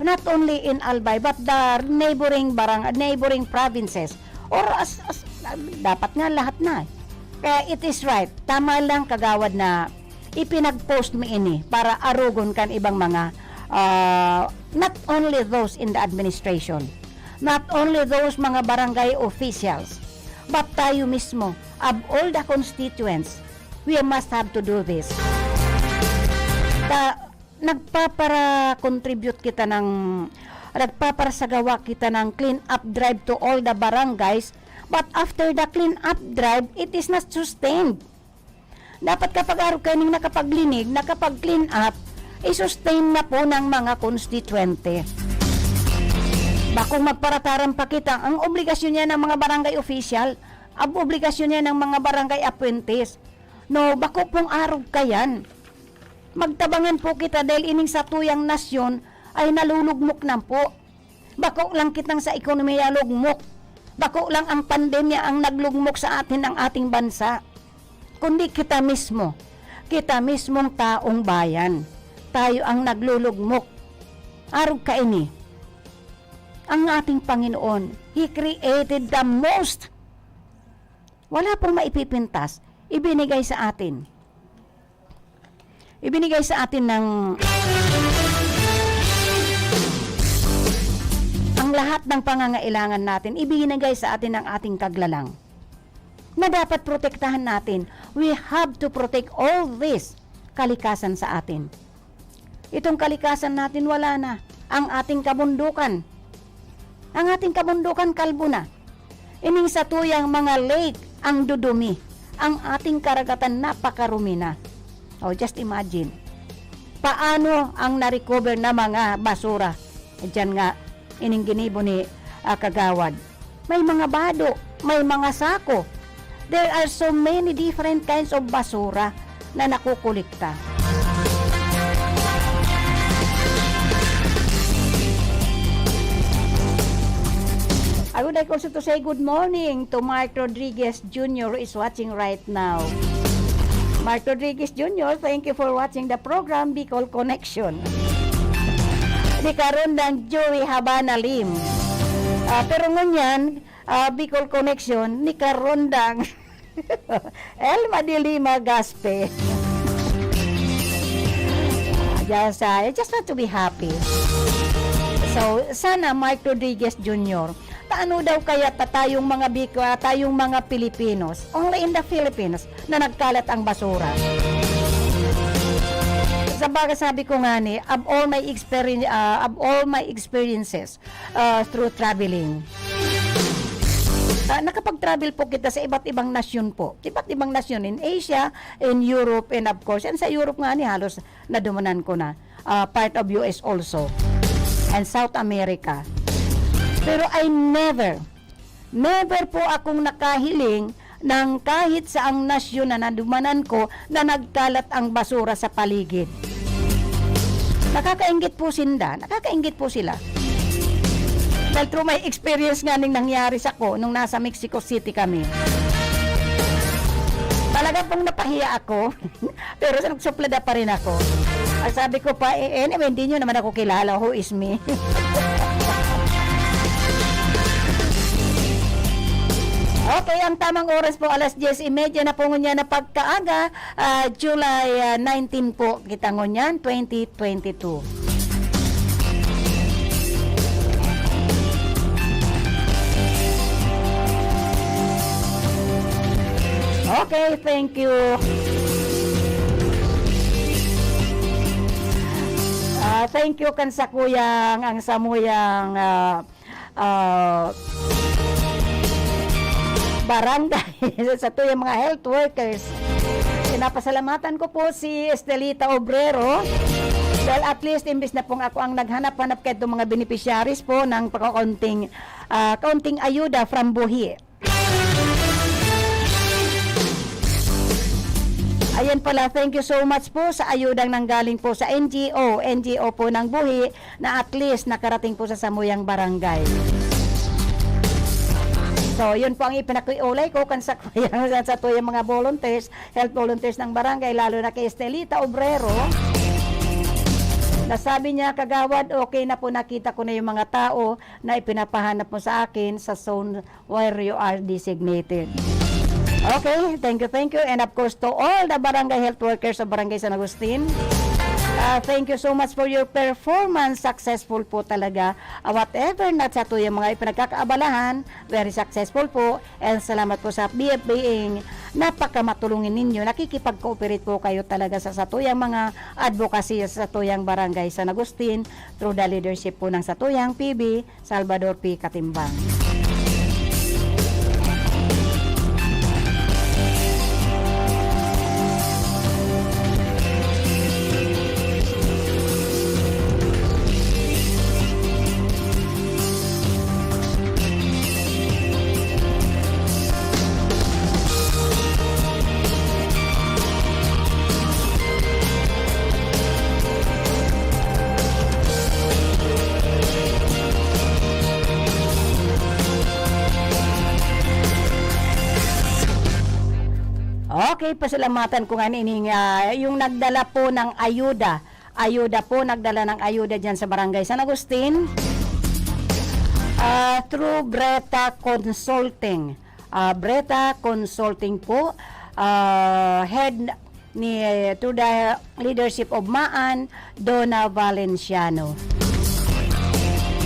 Not only in Albay, but the neighboring barang-, neighboring provinces. Or as, as, dapat nga lahat na. Kaya it is right. Tama lang, Kagawad, na ipinag-post mo ini para arogon kan ibang mga, ah, not only those in the administration, not only those mga barangay officials, but tayo mismo, of all the constituents, we must have to do this. Ta-, nagpapara-contribute kita ng, nagpaparasagawa kita ng clean up drive to all the barangays, but after the clean up drive, it is not sustained. Dapat kapag arog kaining nakapaglinig, nakapag-clean up, i-sustain na po ng mga konstituyente. Bakong magparataram pa kita, ang obligasyon niya ng mga barangay official, ang obligasyon niya ng mga barangay appointees. No, bako pong arog kayan. Magtabangan po kita dahil ining satuyang nasyon ay nalulugmok na po. Bako lang kitang sa ekonomiya lugmok. Bako lang ang pandemya ang naglugmok sa atin ng ating bansa. Kundi kita mismo. Kita mismong taong bayan. Tayo ang naglulugmok. Arog kaini. Ang ating Panginoon, He created the most. Wala pong maipipintas. Ibinigay sa atin. Ibinigay sa atin ng, ang lahat ng pangangailangan natin, ibinigay sa atin ng ating Kaglalang na dapat protektahan natin. We have to protect all this kalikasan sa atin. Itong kalikasan natin, wala na. Ang ating kabundukan, ang ating kabundukan, kalbo na. Ining satuyang mga lake ang dudumi, ang ating karagatan napakarumi na. Oh, just imagine. Paano ang na-recover na mga basura? Diyan nga, ining ginibo ni, ah, Kagawad. May mga bado, may mga sako. There are so many different kinds of basura na nakukolekta. I would like also to say good morning to Mark Rodriguez Junior, who is watching right now. Mark Rodriguez Junior, thank you for watching the program, Bicol Connection. Ni Karondang Joey Habana Lim. Ah, pero ngunyan, ah, Bicol Connection, ni Karondang Elma de Lima Gaspe. Just, ah, I just want to be happy. So, sana Mark Rodriguez Junior, paano daw kaya ta tayong mga Bico-, ah, tayong mga Pilipinos, only in the Philippines, na nagkalat ang basura? Sa bagay, sabi ko nga ni, of all my experience, ah, of all my experiences, ah, through traveling. Ah, nakapag-travel po kita sa iba't ibang nasyon po. Iba't ibang nasyon in Asia, in Europe, and of course, and sa Europe nga ni halos nadumanan ko na, ah, part of U S also, and South America. Pero I never, never po akong nakahiling ng kahit saang nasyon na nadumanan ko na nagkalat ang basura sa paligid. Nakakainggit po sinda, nakakainggit po sila. Dahil through my experience nga ning nangyari sa ko nung nasa Mexico City kami. Talaga pong napahiya ako. Pero sa nagsuplada pa rin ako. Ang sabi ko pa, "Eh, anyway, hindi nyo naman ako kilala. Who is me?" Okay, ang tamang oras po, alas diyes y media na po ngunyan na pagkaaga, ah, July, ah, nineteen po, kita ngunyan, twenty twenty-two. Okay, thank you. Ah, thank you kan sakuyang, ang samuyang, ah, ah, barangay, sa tuyang mga health workers. Pinapasalamatan ko po si Estelita Obrero. Well, at least, imbis na pong ako ang naghanap-hanap kaitong mga beneficiaries po ng pagkakaunting, ah, kaunting ayuda from Buhi. Ayan pala, thank you so much po sa ayudang nanggaling po sa N G O, N G O po ng Buhi na at least nakarating po sa samuyang barangay. So, yun po ang ipinakiulay ko kan sa kuyang, sa tuyang mga volunteers, health volunteers ng barangay, lalo na kay Estelita Obrero. Nasabi niya, "Kagawad, okay na po, nakita ko na yung mga tao na ipinapahanap mo sa akin sa zone where you are designated." Okay, thank you, thank you. And of course, to all the barangay health workers of Barangay San Agustin, ah, thank you so much for your performance. Successful po talaga. Ah, whatever na sa tuyang mga ipinagkakaabalahan, very successful po. And salamat po sa B F B ing napakamatulungin ninyo. Nakikipag-cooperate po kayo talaga sa satuyang mga advocacy sa satuyang Barangay San Agustin through the leadership po ng satuyang P B Salvador P. Katimbang. Okay, pasalamatan ko nga nining, ah, yung nagdala po ng ayuda. Ayuda po, nagdala ng ayuda dyan sa Barangay San Agustin. Ah, through Breta Consulting. Ah, Breta Consulting po, ah, head ni, to the leadership of Maan, Donna Valenciano.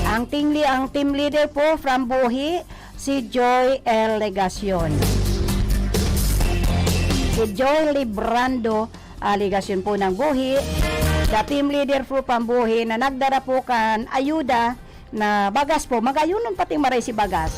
Ang team li-, ang team leader po from Buhi, si Joy L. Legacion. Si Joy Librando, ah, Legacion po ng Buhi. the team leader for Pambuhi na nagdara po kan ayuda na bagas po, magayonon pating maray si bagas.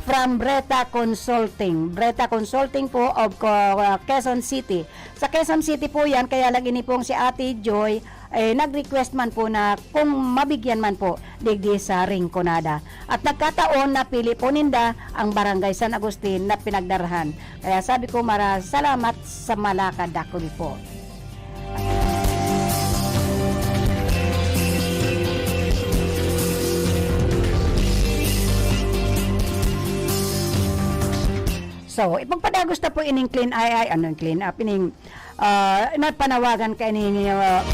From Breta Consulting. Breta Consulting po of Co-, Quezon City. Sa Quezon City po yan, kaya lang ini pong si Ate Joy, eh, nag-request man po na kung mabigyan man po digdi sa Rinconada. At nagkataon, napili po ninda ang Barangay San Agustin na pinagdarahan. Kaya sabi ko, mara-, salamat sa Malakad Dakul po. So, ipagpadagos ta po ining clean ay, ay, ano yung clean up, ining, ah, napanawagan kaini, ah,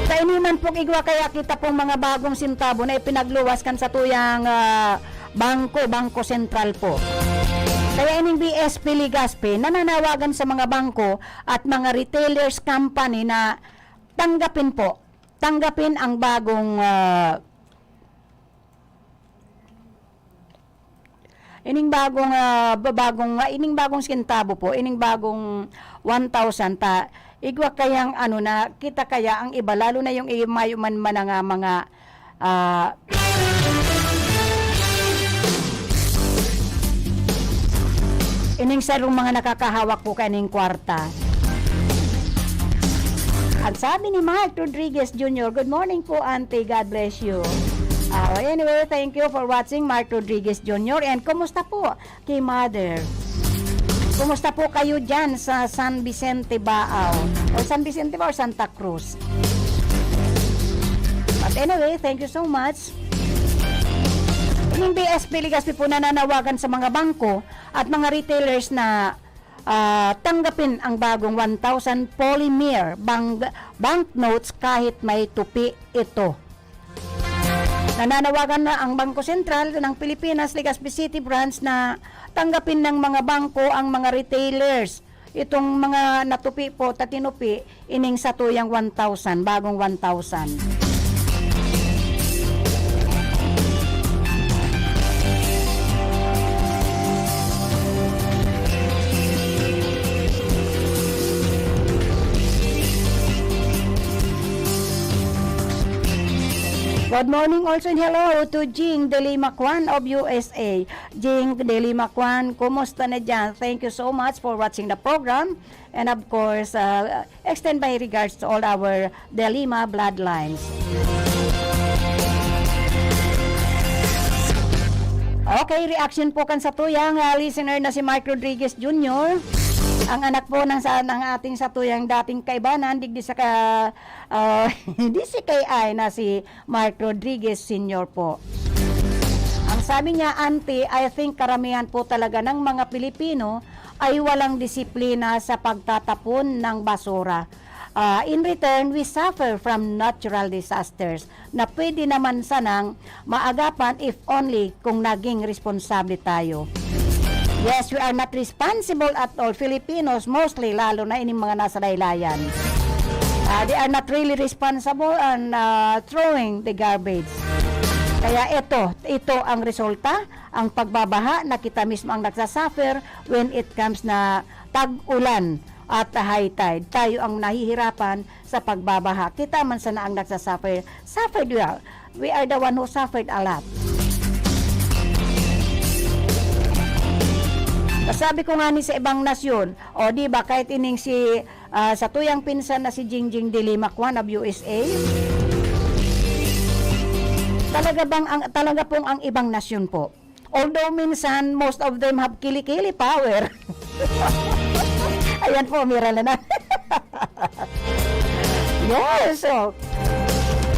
kaini man po igwa kaya kita pong mga bagong sintabo na ipinagluwas kan satuyang, ah, bangko, Bangko Sentral po. Kaya ining B S P Legazpi nananawagan sa mga bangko at mga retailers company na tanggapin po, tanggapin ang bagong, ah, ining bagong, ah, ba-, bagong, ah, ining bagong sentabo po, ining bagong one thousand ta, igwa kayang ano na, kita kaya ang iba, lalo na yung i-, mayo man, man nga mga, ah, ining sarong mga nakakahawak po kaning kwarta. Ang sabi ni Mark Rodriguez Junior, "Good morning po, Auntie. God bless you." Ah, anyway, thank you for watching, Mark Rodriguez Junior. And kumusta po kay Mother? Kumusta po kayo dyan sa San Vicente, Baao? O San Vicente ba or Santa Cruz? But anyway, thank you so much. Ining B S P Legazpi po nananawagan sa mga bangko at mga retailers na, ah, tanggapin ang bagong one thousand polymer bang-, banknotes kahit may tupi ito. Nananawagan na ang Bangko Sentral ng Pilipinas, Legazpi City Branch, na tanggapin ng mga bangko ang mga retailers. Itong mga natupi po, tatinupi, ining satuyang one thousand, bagong one thousand. Good morning also and hello to Jing De Lima Kwan of U S A. Jing De Lima Kwan, kumusta na dyan? Thank you so much for watching the program. And of course, uh, extend my regards to all our De Lima bloodlines. Okay, reaction po kan satuyang, ah, listener na si Mark Rodriguez Junior. Ang anak po ng sa-, ng ating satuyang dating kaibanan, digdi sa ka-, ah, D C K I na si Mark Rodriguez Senior po. Ang sabi niya, "Auntie, I think karamihan po talaga ng mga Pilipino ay walang disiplina sa pagtatapon ng basura. Ah, in return, we suffer from natural disasters na pwede naman sanang maagapan if only kung naging responsable tayo." Yes, we are not responsible at all. Filipinos, mostly, lalo na ining mga nasa laylayan. Ah, they are not really responsible on, ah, throwing the garbage. Kaya ito, ito ang resulta, ang pagbabaha na kita mismo ang nagsasuffer when it comes na tag-ulan at high tide. Tayo ang nahihirapan sa pagbabaha. Kita man sana ang nagsasuffer. Suffered well. We are the one who suffered a lot. Sabi ko nga ni sa ibang nasyon, o di ba, kahit ining si, ah, satuyang pinsan na si Jingjing Dilimakwan of U S A, talaga bang ang, talaga pong ang ibang nasyon po, although minsan, most of them have kilikili power. Ayan po, Mira na na. Yes, so,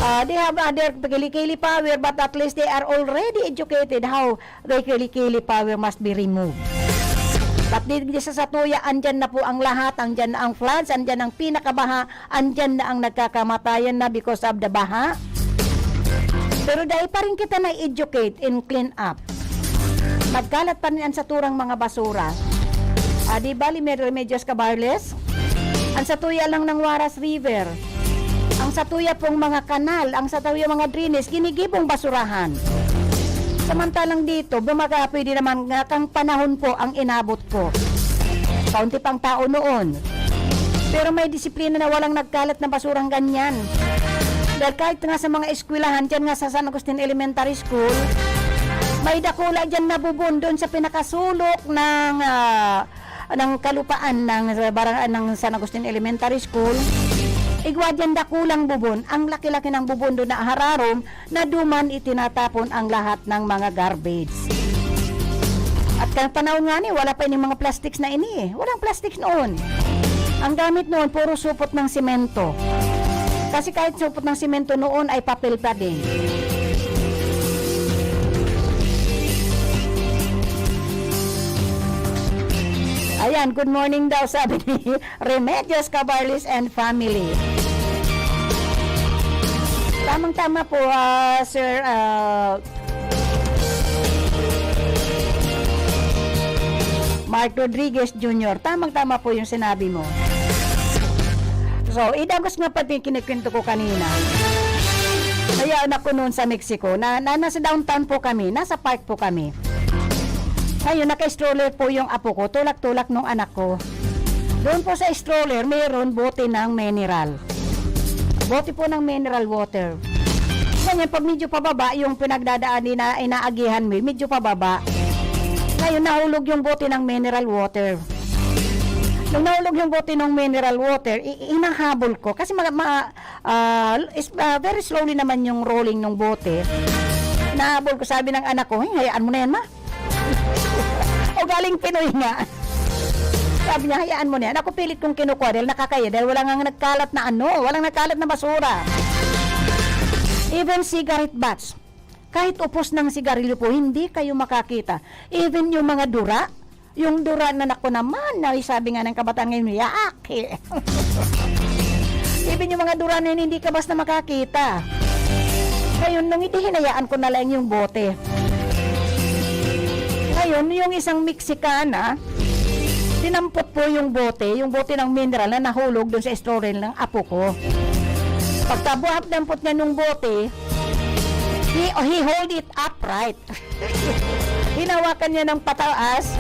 ah, they have other kilikili power, but at least they are already educated how the kilikili power must be removed. But di, di sa satuya, andyan na po ang lahat, andyan na ang floods, andyan ang pinakabaha, andyan na ang nagkakamatayan na because of the baha. Pero dai pa rin kita na-educate in clean up. Nagkalat pa rin ang saturang mga basura. Ah, di bali may Remedios Cabarles? Ang satuya lang ng Waras River. Ang satuya pong mga kanal, ang satuya mga drainage, ginigibong basurahan. Samantalang dito, bumaga, pwede naman nga kang panahon po ang inabot ko. Kaunti pang tao noon. Pero may disiplina na walang nagkalat na basurang ganyan. Dahil kahit nga sa mga eskwelahan, dyan nga sa San Agustin Elementary School, may dakula dyan na bubon doon sa pinakasulok ng, ah, ng kalupaan ng, barang-, ng San Agustin Elementary School. Igwa dyan dakulang bubon. Ang laki-laki ng bubon doon na hararom na duman itinatapon ang lahat ng mga garbage. At kan panahon nga ni, wala pa ining mga plastics na ini eh. Walang plastics noon. Ang gamit noon, puro supot ng simento. Kasi kahit supot ng simento noon ay papel pa din. Ayan, good morning daw, sabi ni Remedios Cabarles and family. Tamang-tama po, ah, Sir, ah, Mark Rodriguez Junior. Tamang-tama po yung sinabi mo. So, idagos nga pati yung kinikwento ko kanina. Kaya ako noon sa Mexico, na, na, nasa downtown po kami, nasa park po kami. Ngayon, naka-stroller po yung apo ko, tulak-tulak nung anak ko. Doon po sa stroller, mayroon bote ng mineral. Bote po ng mineral water. Ganyan, pag medyo pababa yung pinagdadaan, ina-, inaagihan mo, medyo pababa. Ngayon, nahulog yung bote ng mineral water. Nung nahulog yung bote ng mineral water, i-, inahabol ko. Kasi ma-, ma-, ah, is-, ah, very slowly naman yung rolling ng bote. Nahabol ko, sabi ng anak ko, "Hey, hayaan mo na yan, ma." O galing Pinoy nga. Sabi niya, "Hayaan mo na yan." Ako pilit kong kinukuha dahil nakakaya, dahil wala nga nagkalat na ano, walang nagkalat na basura. Even cigarette butts. Kahit upos ng sigarilyo po, hindi kayo makakita. Even yung mga dura, yung dura na, naku naman, na sabi nga ng kabataan ngayon, "Yak!" Even yung mga dura na yun, hindi ka basta makakita. Ngayon, nung hindi, hinayaan ko na lang yung bote. Ngayon, yung isang Mexicana, dinampot po yung bote, yung bote ng mineral na nahulog dun sa stroller ng apo ko. Pagkabuhat dampot niya nung bote, he, he hold it upright. Hinawakan niya ng pataas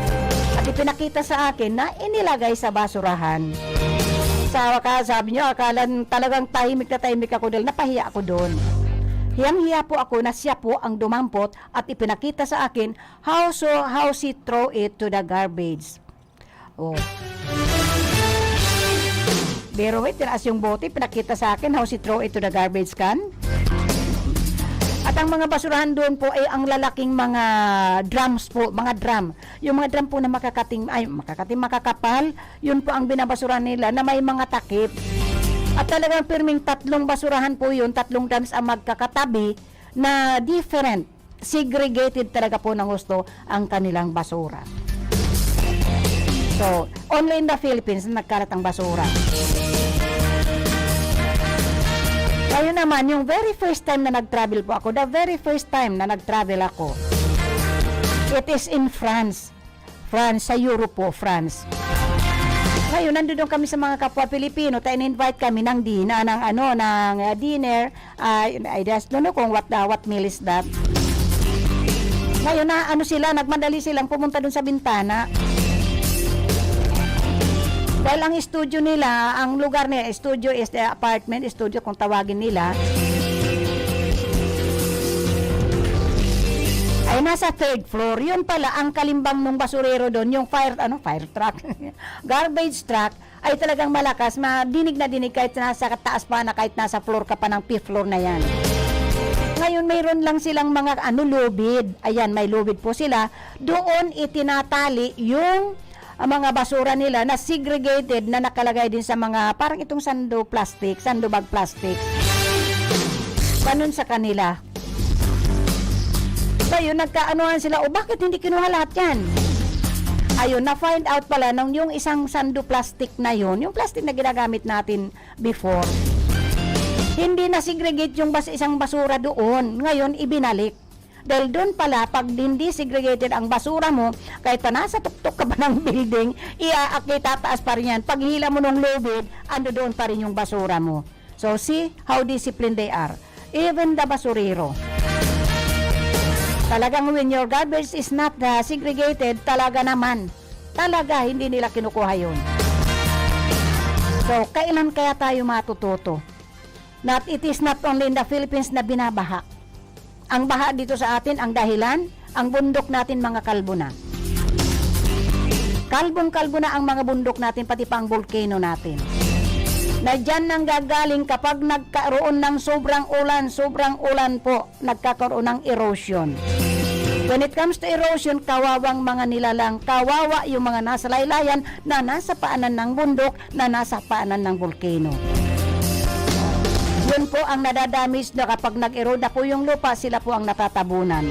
at ipinakita sa akin na inilagay sa basurahan. Sa wakas, sabi niyo, akala talagang tahimik na tahimik ako dahil napahiya ako doon. Hiyang-hiya po ako na siya po ang dumampot at ipinakita sa akin how so, how she throw it to the garbage. Oh. Pero wait, tinaas yung bote, pinakita sa akin how she throw it to the garbage can. At ang mga basurahan doon po ay ang lalaking mga drums po, mga drum. Yung mga drum po na makakating, ay, makakating, makakapal, yun po ang binabasura nila na may mga takip. At talagang pirming tatlong basurahan po yun, tatlong drums ang magkakatabi na different. Segregated talaga po ng husto ang kanilang basura. So, only in the Philippines na nagkalat ang basura. Ngayon naman, yung very first time na nag-travel po ako, the very first time na nag-travel ako, it is in France. France, sa Europe po, France. Ngayon, nandun kami sa mga kapwa Pilipino, ta in-invite kami ng dina-, ng ano, ng, ah, dinner. Ah, I just don't know kung what the, what meal is that. Ngayon na ano sila, nagmadali silang pumunta dun sa bintana. Dahil ang studio nila, ang lugar nila, studio is the apartment, studio kung tawagin nila. Ay, nasa third floor. Yun pala, ang kalimbang nung basurero doon, yung fire, ano, fire truck. Garbage truck, ay talagang malakas, madinig na dinig kahit nasa taas pa na, kahit nasa floor ka pa ng fifth floor na yan. Ngayon, mayroon lang silang mga, ano, lubid. Ayan, may lubid po sila. Doon itinatali yung, ang mga basura nila na segregated na nakalagay din sa mga, parang itong sando plastic, sando bag plastic. Ganun sa kanila. So, yun, nagkaanuhan sila, "O, bakit hindi kinuha lahat yan?" Ayun, na-find out pala nung yung isang sando plastic na yun, yung plastic na ginagamit natin before, hindi na-segregate yung bas-, isang basura doon. Ngayon, ibinalik. Dahil doon pala, pag hindi segregated ang basura mo, kahit pa nasa tuktok ka pa ng building, iaakit, tataas pa rin yan. Pag hila mo nung lubid, ando doon pa rin yung basura mo. So, see how disciplined they are. Even the basurero. Talagang when your garbage is not, uh, segregated, talaga naman. Talaga, hindi nila kinukuha yun. So, kailan kaya tayo matututo? Not, it is not only in the Philippines na binabaha. Ang baha dito sa atin, ang dahilan, ang bundok natin mga kalbo na. Kalbong-kalbo na ang mga bundok natin, pati pa ang volcano natin. Na diyan nanggagaling kapag nagkaroon ng sobrang ulan, sobrang ulan po, nagkakaroon ng erosion. When it comes to erosion, kawawang mga nilalang, kawawa yung mga nasa laylayan na nasa paanan ng bundok, na nasa paanan ng volcano. Yun po ang nadadamage na kapag nag-erode na po yung lupa, sila po ang natatabunan.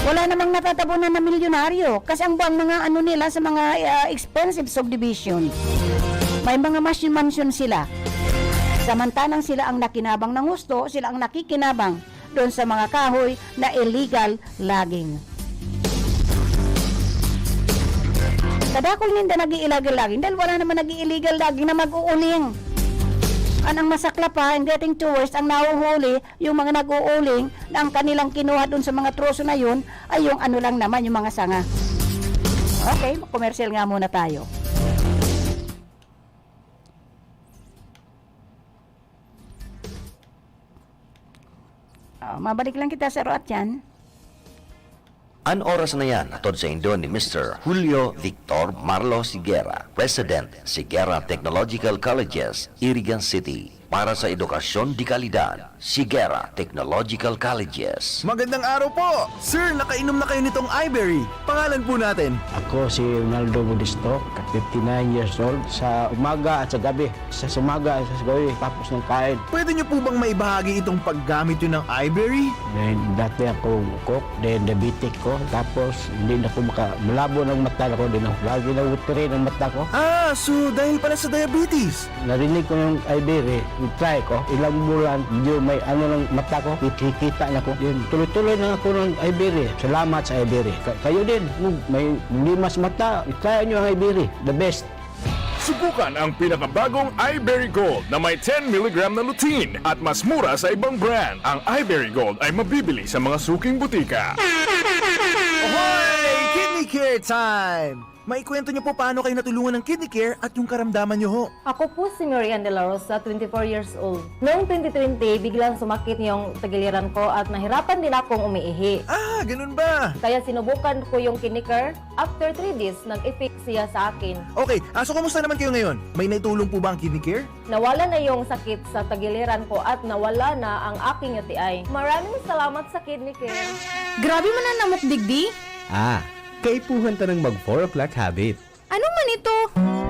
Wala namang natatabunan na milyonaryo kasi ang buang mga ano nila sa mga, ah, expensive subdivision, may mga mansion-mansion sila. Samantalang sila ang nakinabang ng husto, sila ang nakikinabang doon sa mga kahoy na illegal logging. Kadakul ninda nag-i-illegal logging dahil wala naman nag-i-illegal logging na mag-uuling. An, ang masaklap pa, and getting to worst, ang nahuhuli, yung mga nag-uuling na ang kanilang kinuha doon sa mga troso na yun ay yung ano lang naman, yung mga sanga. Okay, commercial nga muna tayo. Ah, mabalik lang kita sa roat yan. An oras na yan, hatod saindo ni Mister Julio Victor Marlo Siguera, President, Siguera Technological Colleges, Irigan City. Para sa edukasyon de kalidad, Siguera Technological Colleges. Magandang araw po! Sir, nakainom na kayo nitong iBerry. Pangalan po natin. Ako si Ronaldo Modesto, fifty-nine years old. Sa umaga at sa gabi, sa umaga at sa gabi, tapos ng kain. Pwede niyo po bang maibahagi itong paggamit niyo ng iBerry? Then, dati ako coke, then diabetic ko, tapos hindi na ko maka-, malabo ng mata ko, din ako, lagi na watery ng mata ko. Ah, so dahil pala sa diabetes? Narinig ko yung iBerry, try ko, ilang bulan, medyo may ano ng mata ko, kikita na ko. Yun, tuloy-tuloy na ako ng iBerry. Salamat sa iBerry. Ka-, kayo din, kung may limas mata, try nyo ang iBerry. The best. Subukan ang pinakabagong iBerry Gold na may ten milligram na lutein at mas mura sa ibang brand. Ang iBerry Gold ay mabibili sa mga suking butika. Ahoy! Kidney Care Time! Maikwento niyo po paano kayo natulungan ng Kidney Care at yung karamdaman niyo ho. Ako po si Marian De La Rosa, twenty-four years old. Noong twenty twenty, biglang sumakit yung tagiliran ko at nahirapan din akong umiihi. Ah, ganun ba? Kaya sinubukan ko yung Kidney Care. After three days, nag-effect siya sa akin. Okay, ah, so kumusta naman kayo ngayon? May naitulong po ba ang Kidney Care? Nawala na yung sakit sa tagiliran ko at nawala na ang aking U T I. Maraming salamat sa Kidney Care. Grabe man ang namok digdi! Ah, kaipuhan ta nang mag four o'clock habit. Ano man ito?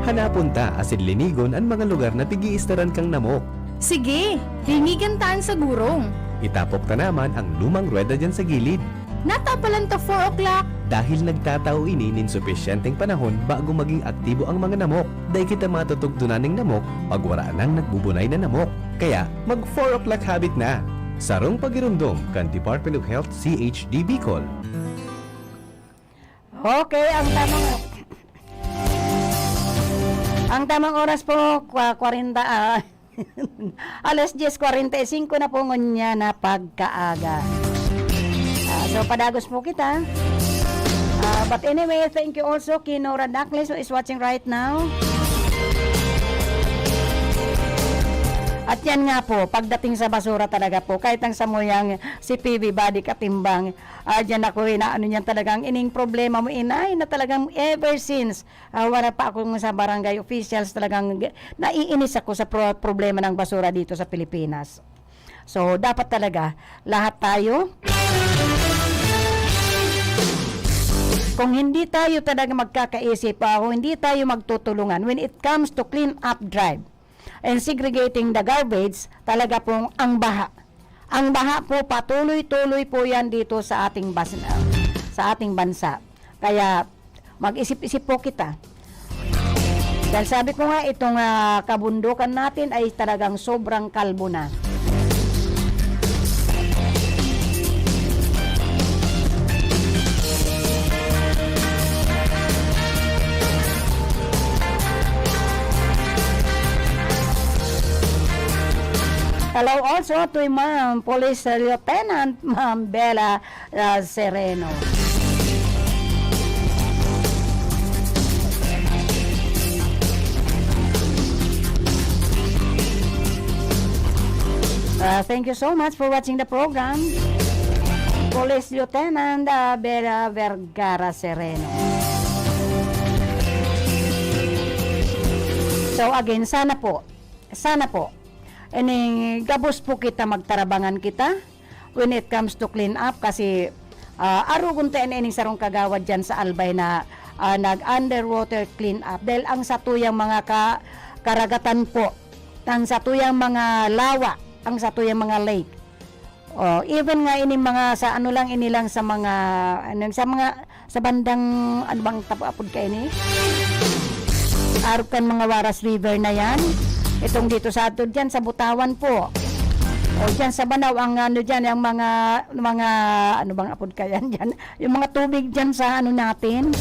Hanapon ta asin linigon an mga lugar na pig-iistaran kang namok. Sige, lingigan ta an sagurong. Itapok ta naman ang lumang ruweda diyan sa gilid. Natapalan ta four o'clock. Dahil nagtatao ini nin supisyenteng panahon bago maging aktibo ang mga namok. Dai kita matutugdonan nin namok pag wara nang nagbubunay na namok. Kaya, mag four o'clock habit na! Sarong pagiromdom kan Department of Health, C H D Bicol. Okay, ang tamang ang tamang oras po, kwa-, kwarenta, ah, alas dyes kwarenta y singko na po ngunyan na pagkaaga. Ah, so, padagos po kita. Ah, but anyway, thank you also kay Nora Dacles who is watching right now. At yan nga po, pagdating sa basura talaga po, kahit ang samuyang si P B Body Katimbang, ah, diyan ako inaano niyan talagang ining problema mo, inay, na talagang ever since, ah, wala pa akong sa barangay officials, talagang g-, naiinis ako sa pro-, problema ng basura dito sa Pilipinas. So, dapat talaga, lahat tayo, kung hindi tayo talaga magkakaisip, ah, kung hindi tayo magtutulungan when it comes to clean up drive, and segregating the garbage, talaga pong ang baha. Ang baha po, patuloy-tuloy po yan dito sa ating bas-, sa ating bansa. Kaya mag-isip-isip po kita. Dahil sabi ko nga, itong, ah, kabundukan natin ay talagang sobrang kalbo na. Hello also to Ma'am Police Lieutenant Ma'am Bella, ah, Sereno. Uh, thank you so much for watching the program. Police Lieutenant, uh, Vera Vergara Sereno. So again, sana po, sana po, ining gabos po kita, magtarabangan kita when it comes to clean up kasi, ah, arogon ta ini ining sarong kagawad diyan sa Albay na, ah, nag-underwater clean up dahil ang satuyang mga ka-, karagatan po, ang satuyang mga lawa, ang satuyang mga lake. Oh, even nga ini mga sa ano lang, ini lang sa mga, ano, sa mga, sa bandang, ano bang tapo apod kaini? Arog kan mga Waras River na yan. Itong dito sa ato dyan, sa Butawan po. O dyan sa Banao, ang ano dyan, yung mga, mga, ano bang apod kayan dyan? Yung mga tubig dyan sa ano natin.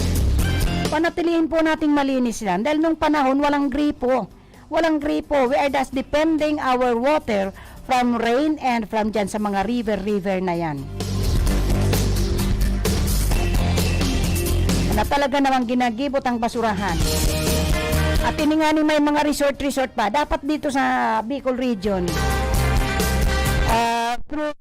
Panatilihin po nating malinis yan. Dahil nung panahon, walang gripo. Walang gripo. We are thus defending our water from rain and from dyan sa mga river, river na yan. Na talaga namang ginagibot ang basurahan. At ini nga ni may mga resort, resort pa. Dapat dito sa Bicol region, ah, through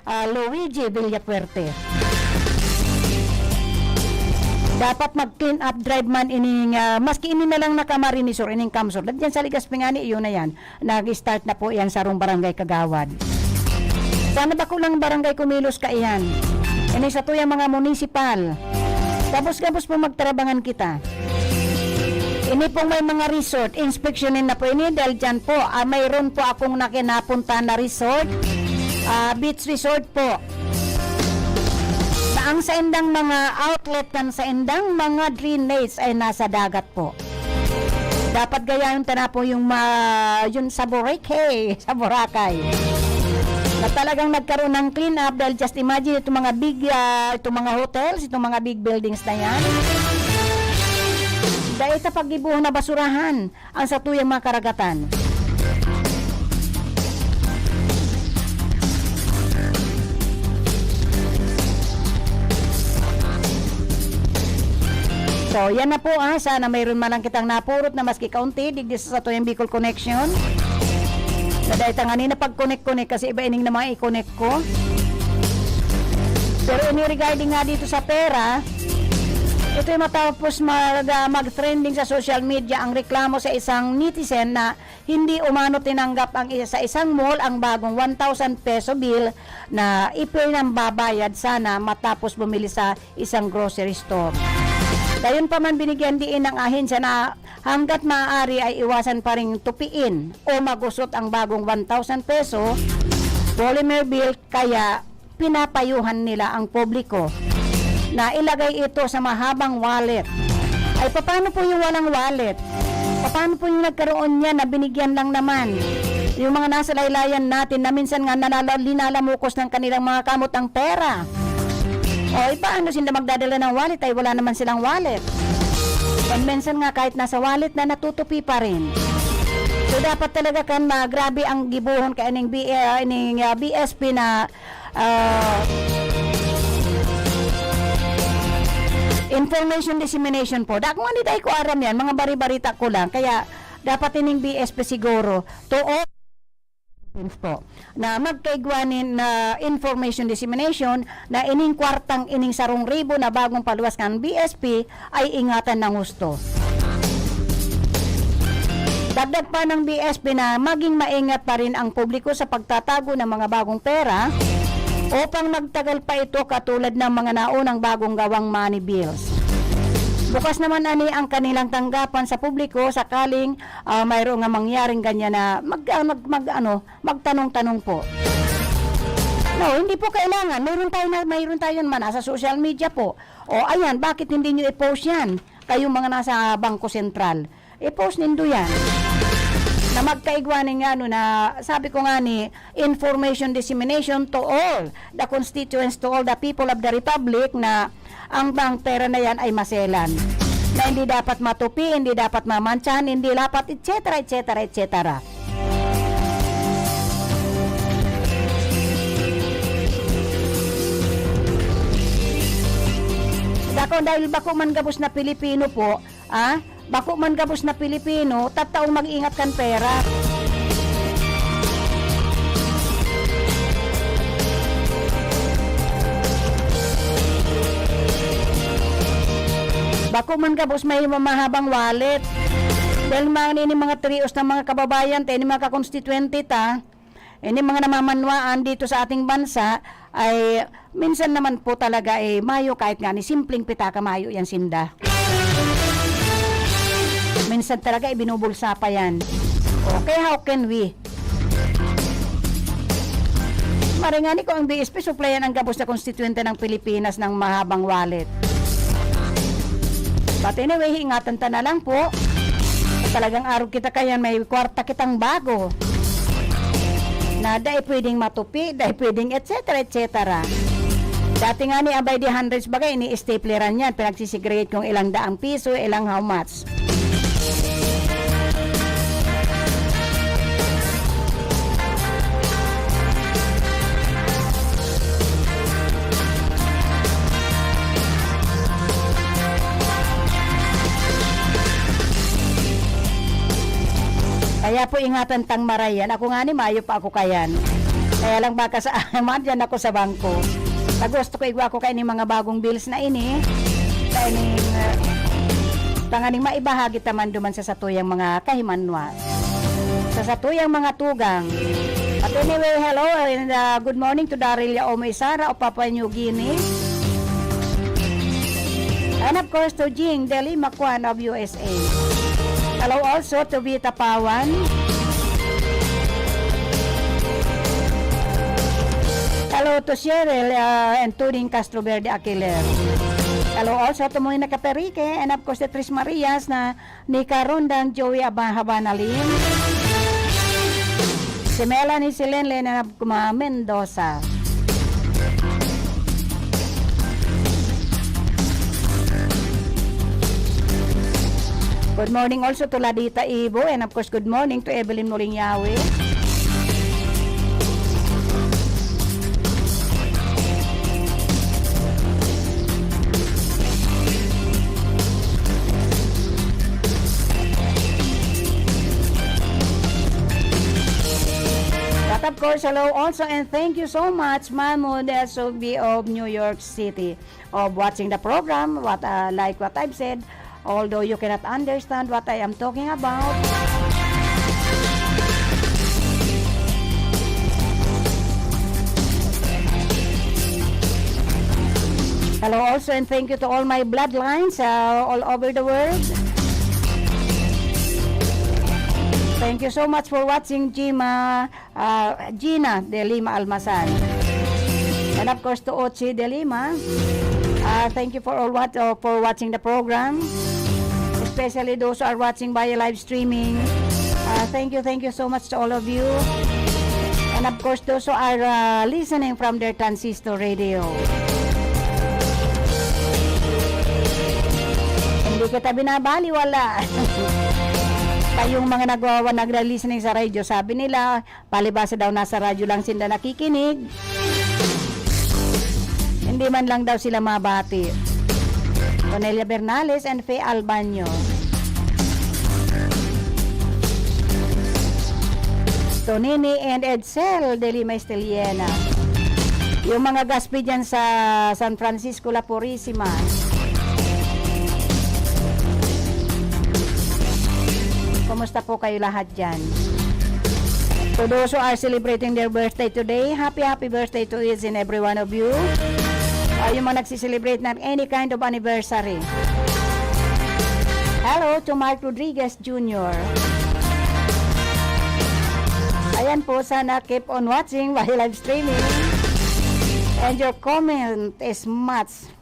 ah, Luigi Villafuerte. Dapat mag-clean up drive man ining, ah, maski ini na lang na Camarines Sur, ining Camsur. Dyan sa Legazpi ngani, yun na yan. Nag-start na po yan sa sarong barangay kagawad. Sana bako lang barangay kumilos kaiyan. Ini sa tuyang mga munisipal. Gabos-gabos po magtarabangan kita. Ini pong may mga resort, inspeksyonin na po ini dahil dyan po, ah, mayroon po akong nakinapunta na resort, ah, beach resort po. Na ang saindang mga outlet kan saindang mga drainage ay nasa dagat po. Dapat gayahin ta na po yung ma-, yun sa Boracay, sa Boracay. Na talagang nagkaroon ng clean up dahil just imagine itong mga big, ah, itong mga hotels, itong mga big buildings na yan. Dahil sa paggibuhon na basurahan ang satuyang mga karagatan. So, yan na po, ah. Sana mayroon man lang kitang napurot na maski kaunti, digdi sa satuyang Bicol Connection. Naday tanganin na pag-connect-connect kasi iba ining na mga i-connect ko. Pero ini regarding nga dito sa pera, ito'y matapos mag, ah, mag-trending sa social media ang reklamo sa isang netizen na hindi umano tinanggap ang isa, sa isang mall ang bagong one thousand peso bill na ipinambabayad sana matapos bumili sa isang grocery store. Gayon pa man, binigyan diin ng ahensya na hangga't maaari ay iwasan pa ring tupiin o magusot ang bagong one thousand peso polymer bill, kaya pinapayuhan nila ang publiko na ilagay ito sa mahabang wallet. Ay, paano po yung walang wallet? Paano po yung nagkaroon niya na binigyan lang naman? Yung mga nasa laylayan natin na minsan nga nalala-, linalamukos ng kanilang mga kamot ang pera. O, eh, paano sila magdadala ng wallet? Ay, wala naman silang wallet. At minsan nga, kahit nasa wallet na, natutupi pa rin. So, dapat talaga kan ma-, grabe ang gibohon kay ining B-, ah, ining, ah, B S P na, ah, information dissemination po. Dakong ani, dai ko aram yan, mga bari-barita ko lang. Kaya, dapat ining B S P siguro, to all po, na magkaigwa nin, na information dissemination na ining kwartang ining sarong ribo na bagong paluwas kan B S P ay ingatan ng husto. Dagdag pa ng B S P na maging maingat pa rin ang publiko sa pagtatago ng mga bagong pera upang magtagal pa ito katulad ng mga naunang bagong gawang money bills. Bukas naman ani ang kanilang tanggapan sa publiko sakaling, ah, mayroon nga mangyaring ganyan na mag-, ah, mag-, mag-, ano, magtanong-tanong po. No, hindi po kailangan. Mayroon tayo na, mayroon tayo naman nasa social media po. O, ayan, bakit hindi nyo i-post yan? Kayong mga nasa Bangko Sentral, i-post nindo yan. Na magkaigwa ning ano na, sabi ko nga ni, information dissemination to all the constituents, to all the people of the republic na ang bang pera na yan ay maselan. Na hindi dapat matupi, hindi dapat mamantsahan, hindi dapat et cetera, et cetera, et cetera. Dakon, dahil bako man gabos na Pilipino po, ah, Bako man gabos na Pilipino, tataong mag-ingat kan pera. Bako man gabos may mahabang wallet. Dahil mga, ini mga trios ng mga kababayan ta, ini mga kakonstituente ta, ini mga namamanwaan dito sa ating bansa, ay minsan naman po talaga, eh, mayo kahit nga ni simpleng pitaka, mayo yan sinda. Minsan talaga, ibinubulsa pa yan. Okay, how can we? Maring ani ko ang B S P, suplayan ang gabos na konstituyente ng Pilipinas ng mahabang wallet. But anyway, ingatan ta na lang po. Talagang arog kita kayan, may kwarta kitang bago. Na dai pwedeng matupi, dai pwedeng et cetera, et cetera. Dati nga ni abay di hundreds bagay, ini-stapleran yan. Pinagsisegregate kung ilang daang piso, ilang how much. Kaya po, ingatan tang maray yan. Ako nga ni, mayo pa ako kayan. Kaya lang baka sa, madyan ako sa bangko. Sa gusto ko, igwa ko kayo ning mga bagong bills na ini. Kaya ning, uh, tanganing maibahagi ta man duman sa satuyang mga kahimanwa. Sa satuyang mga tugang. But anyway, hello and, uh, good morning to Daryl Yaomo Isara of Papua New Guinea. And of course, to Jing Deli Makuan of U S A. Hello also to Vita Pawan. Hello to Cheryl, uh, and Tuding Castro Verde Aquiler. Hello also to Moy Nakaperike and of course the Tres Marias na ni Karondang Joey Aba-, Habanalim. Si Melanie, si Lenlen, and of Kuma Mendoza. Good morning also to Ladita Ibo, and of course, good morning to Evelyn Mulinyawi. But of course, hello also, and thank you so much, Mahmoud S O B of New York City, of watching the program. What, uh, like what I've said, although you cannot understand what I am talking about. Hello also, and thank you to all my bloodlines, uh, all over the world. Thank you so much for watching, Jima, uh, Gina de Lima Almasan. And of course, to Ochi de Lima, uh, thank you for all what, uh, for watching the program, especially those who are watching via live streaming. Uh, thank you, thank you so much to all of you. And of course, those who are, uh, listening from their transistor radio. Hindi kita binabaliwala. Kayong mga nagwawa-, nagre-listening sa radyo, sabi nila, palibasa daw nasa radyo lang sinda nakikinig. Hindi man lang daw sila mabati. Cornelia Bernales and Faye Albaño. Tonini and Edsel de Lima Esteliena. Yung mga gaspi dyan sa San Francisco La Purisima. Kumusta po kayo lahat dyan? To those who are celebrating their birthday today, happy, happy birthday to each and every one of you. Ah, yung mga nagsiselebrate ng any kind of anniversary. Hello to Mark Rodriguez Junior. Ayan po, sana keep on watching my live streaming. And your comment is much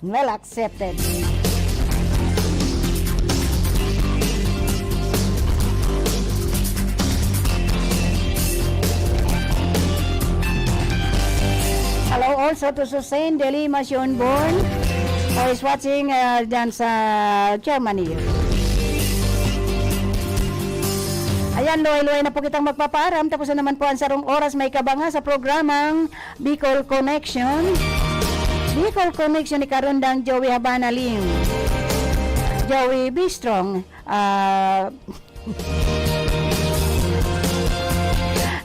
well accepted. Hello also to Susan de Lima Schönborn, who is watching, uh, dyan sa Germany. Ayan, luway-luway na po kitang magpapaaram. Tapos na naman po ang sarong oras may kabanga sa programang Bicol Connection. Bicol Connection ni Karundang Joey Habana Lim. Joey, be strong. Ah,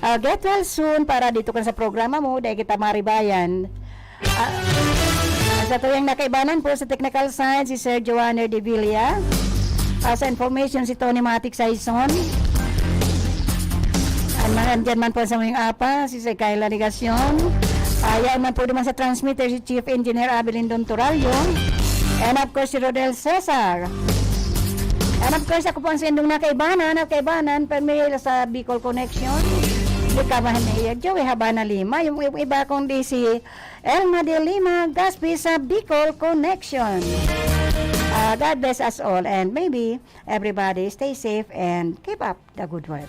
ah, get well soon para dito kan sa programa mo, dahil kita maribayan. Ah, sa tuyang nakaibanan po sa technical side, si Sir Joanner de Villa. Ah, sa information, si Tony Matic Saison. Ang mga andyan man po sa mga apa, si Sir Kyle Legacion. Ah, yan man po naman sa transmitter, si Chief Engineer Abelindon Turallo. And of course, si Rodel Cesar. And of course, ako po ang sendong na kaibanan at kaibanan, permi sa Bicol Connection. Di ka ba na iya, Joey Habana Lima? Yung i- iba kong D C, Elma de Lima, Gaspi sa Bicol Connection. Ah, God bless us all and maybe everybody stay safe and keep up the good work.